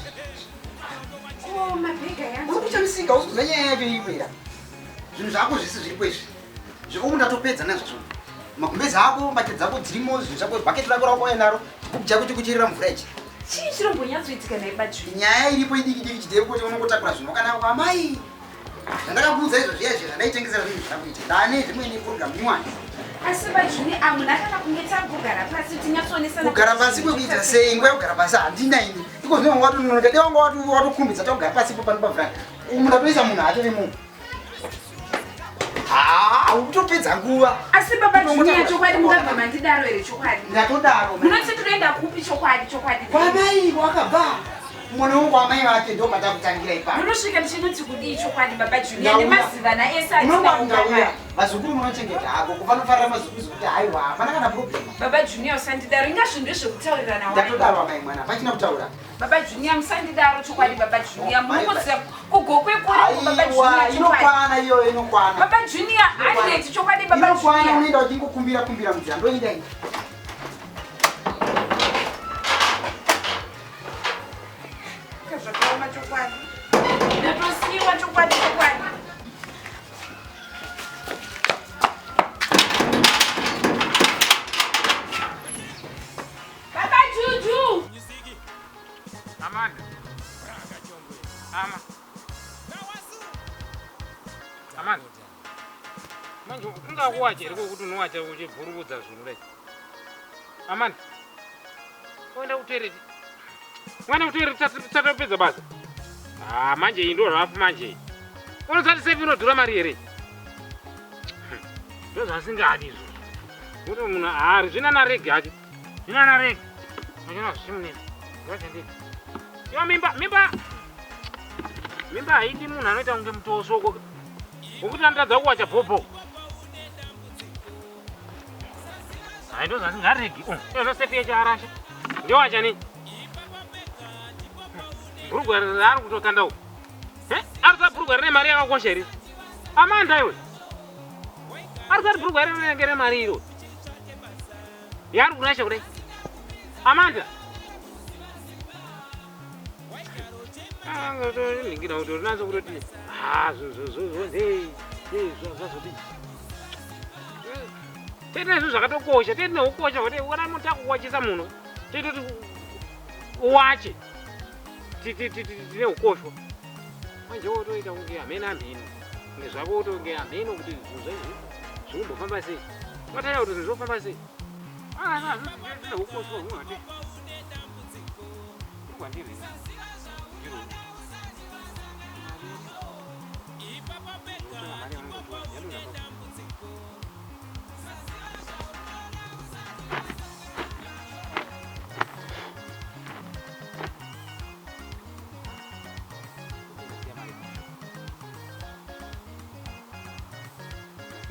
Ko mabhega yangu. Uri kuchamisika usikuziva nyaya yacho iripo ira. Zvinhu zvako zvese zviripo izvi zvekuti ndatopedza nazvozvo. Magumbezi ako, mbatya dzako dzirimo, zvinhu zvako, bhaketi rako rakauya naro, chigubhu chako chekucherera mvura ichi. Chii chinombonyatsoitika naye bajuju? Nyaya iripo idiki diki chidei kuti unongotakura zvinhu wakanaka kwamai. Zvandakakuudza izvo zviya izvi zvandaitengesera zvinhu zvakakuita ndane zvimweni program nyuwani. Asi bajuni amuna kana kunge tambogara pasi tinyatsoonesana. Kugara pasi kwekuita sei? Nguva yekugara pasi handina ini. Iko zvino wanga watononoka dai wanga watokumbidza takugara pasi ipo pano pavhurani umu ndatoisa munhu atori munhu. Haa, ukutopedza nguva. Asi baba Junior, chokwadi mungabva mandidaro here chokwadi? Ndatodaro. Munoti tinoenda kupi chokwadi chokwadi? Kwamai wakabva mwana wangu kwamai vake ndo patakutangira ipapo. Munosvika ndichinoti kudii chokwadi baba Junior Ndauya. nemazivana ese Unonga atinawo ndauya pamai. Vazukuru munochengeta hako kufanofarira mazukuru kuti haiwa hapana kana problem. Baba Junior usandidaro, inga zvinhu ndezvekutaurirana wani. Ndatodaro amai mwana, pachina kutaura. Baba Junior musandidaro chokwadi baba Junior, munongoziva kugokwe kure baba Aiwa, Junior chokwadi. inokwana iyoyo, inokwana. Baba Junior handeti chokwadi baba Inokwana. Junior. Unoenda uchingokumbira kumbira munzira ndoenda ini. Zvakaoma chokwadi. Ndatosiyiwa chokwadi chokwadi. Baba Juju. Amanda. Ama. Amanda. Manje kungakuwacha here kwekuti unowacha uchibvuruvudza zvinhu kudai? Amanda. Oenda kutoilet. Mwana kutoilet tisati basa. Ah, manje iyi ndo rafu manje iyi. Unosati sefi inodhura mari here? Ndo zvasingadi izvo. Kuti munhu haari zvina regi hake. Zvina regi. Machona zvichimunetsa. Ngachandii. Yo mimba, mimba. Mimba haidi munhu anoita kunge mutosoko. Wokuti anotadza kuwacha bhobho. Hai ndo zvasingaregi. Oh, ndo sefi yacho arasha. Ndowacha nei? Bhurugwa raari kutokanda uku. Eh? Ari kutora bhurugwa rine mari yakakosha here? Amanda iwe. Ari kutora bhurugwa rinenge remari iro. Yaari kurasha kudai. Amanda. Ningira kuti unazo kutoti ah zvazodii. Tete zvinhu zvakatokosha, tete neukosha kuti wana muti akuwachisa munhu. Tete kuti uwache. Tine ukoshwa. Manje wotoita kunge hameno hameno. Kunge zvako wotonge hameno kuti zvinhu zvaizvi zvinombofamba sei. Wataura kuti zvinhu zvofamba sei. Ah, tine ukoshwa hunhate. Kwandiri. Ndiro.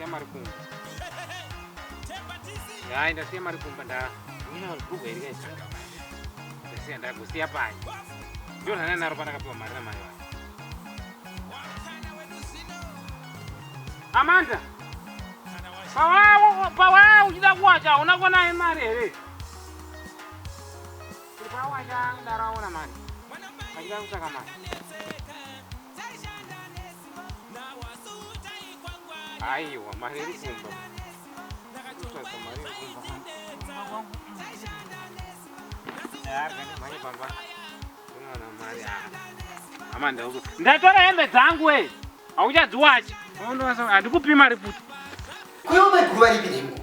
Ndasiya mari kumba. Hayi, ndasiya mari kumba nda. Mina bhurugwa iri kaita. Ndasiya ndagosiya pai. Ndio rana naro pandakapiwa mari namai vangu. Amanda. Pawa pawa uchida kuwacha hauna kuona mari here? Pawacha ndaraona mari. Achida kutsvaka mari. Aiwa, mari iri kumba. Kutsvaka mari iri kumba. Mhanye pamba. Unoona mari. Amanda uko. Ndatora hembe dzangu we. Hauchadziwachi. Handikupi mari futi. Kuyo maiguru varipi nhengo?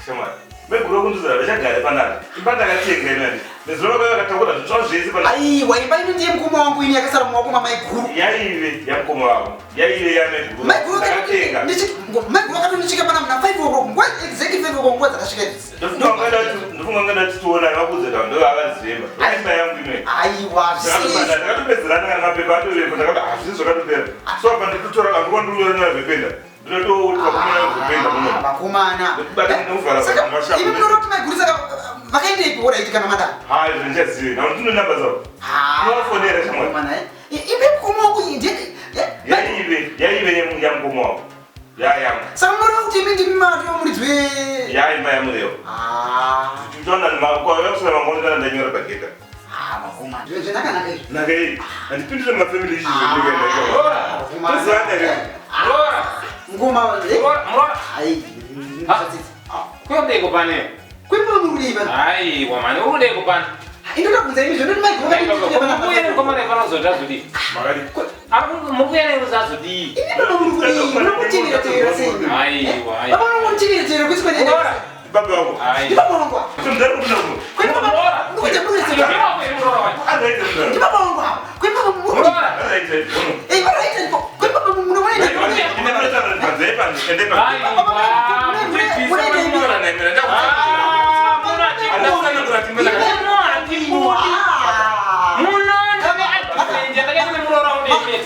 Shamwari, maiguru vakunduzara vachagare panapa. Imba ndakatenga ino yandi. Nezuro vakauya vakatakura zvitsva zvese panapa. Aiwa, imba ino ndiye mukoma wangu ini yakasara mumaoko mamaiguru. Yaive yamukoma wako. Yaive yamaiguru. Maiguru Ndakatenga. Maiguru vakatondisvika pana muna 5 o'clock. Nguva exactly 5 o'clock nguva dzakasvika idzi. Ndofunga ngada kuti tiona vakuudza kuti ndo vavaziva. Imba yangu ino. Aiwa, zvisiri. Ndakatopedzerana kana mapepa atovepo ndakati hazvisi zvakatopera. So apa ndikutora andikuwa ndikutora zvependa. Ndinotouti vakomana vezvependa muno. Vakomana. Ndikubata ndikuvhara Saka imi munoreva kuti maiguru saka vakaendepi oraiti kana madaro? Hayi zvinchazivi. Nawo ndine namba dzavo. Unovafonera shamwari. Imba yemukoma wangu iyi ndiye Yaive yaive yamukoma wako. Yayangu. Saka munoreva kuti imi ndimi matova muridzi we Yaimba yamurewa. Tichiona makwava kusina mangwana kana ndanyora pageta. Vakomana. Zvakanaka izvi. Naka iyi. Handipindire mumafamily issues ndikaenda ikoko. Tozivana here? Ngoma. Murora. Ai. Kuyodeiko pane? Kwemba murudei pana. Aiwa mani, urudeiko pana? Indoda kubvunza imi zvondoti maiguru vakandisvika pana. Mukuya nemukomana panozoti azodii? Mukuya neruzi azodii? Imi baba muri kudii? Munomuteverera teverera sei? Aiwa, aiwa. Baba munomuteverera teverera kwese kwandenda. Baba wangu. Ndibaba wangu. Kwemba baba. Ndikuita muri sei? Ndibaba wangu ava. Kwemba baba muri. Eh, varaita ndipo. Kwemba baba munomuenda.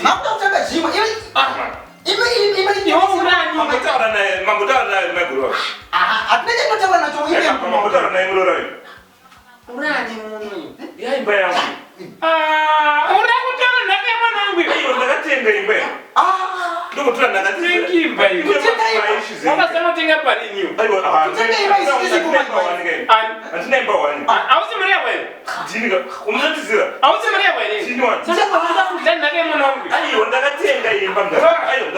Makuda kutanga zvimwe. Imi imi imi. Mambotaura naye, mambotaura naye maiguru wako. Hatina chandinotaura nacho imi. Mambotaura naye muroora uyu. Urani muno? Yaimba yangu. Uri kutora nhaka yemwana wangu iwe. Aiwa ndakatenga imba yangu. Ndokutora nhaka Tenga imba iwe. Kutenga imba. Wakasanotenga parini iwe. Aiwa. Kutenga imba isisi kumba. Handina imba wani. Hausi mari yako iwe. Ndini ka. Unotiziva. Hausi mari yako here? Ndini wani. Saka unoda kudya nhaka yemwana wangu iwe. Aiwa ndakatenga imba mdara. Aiwa.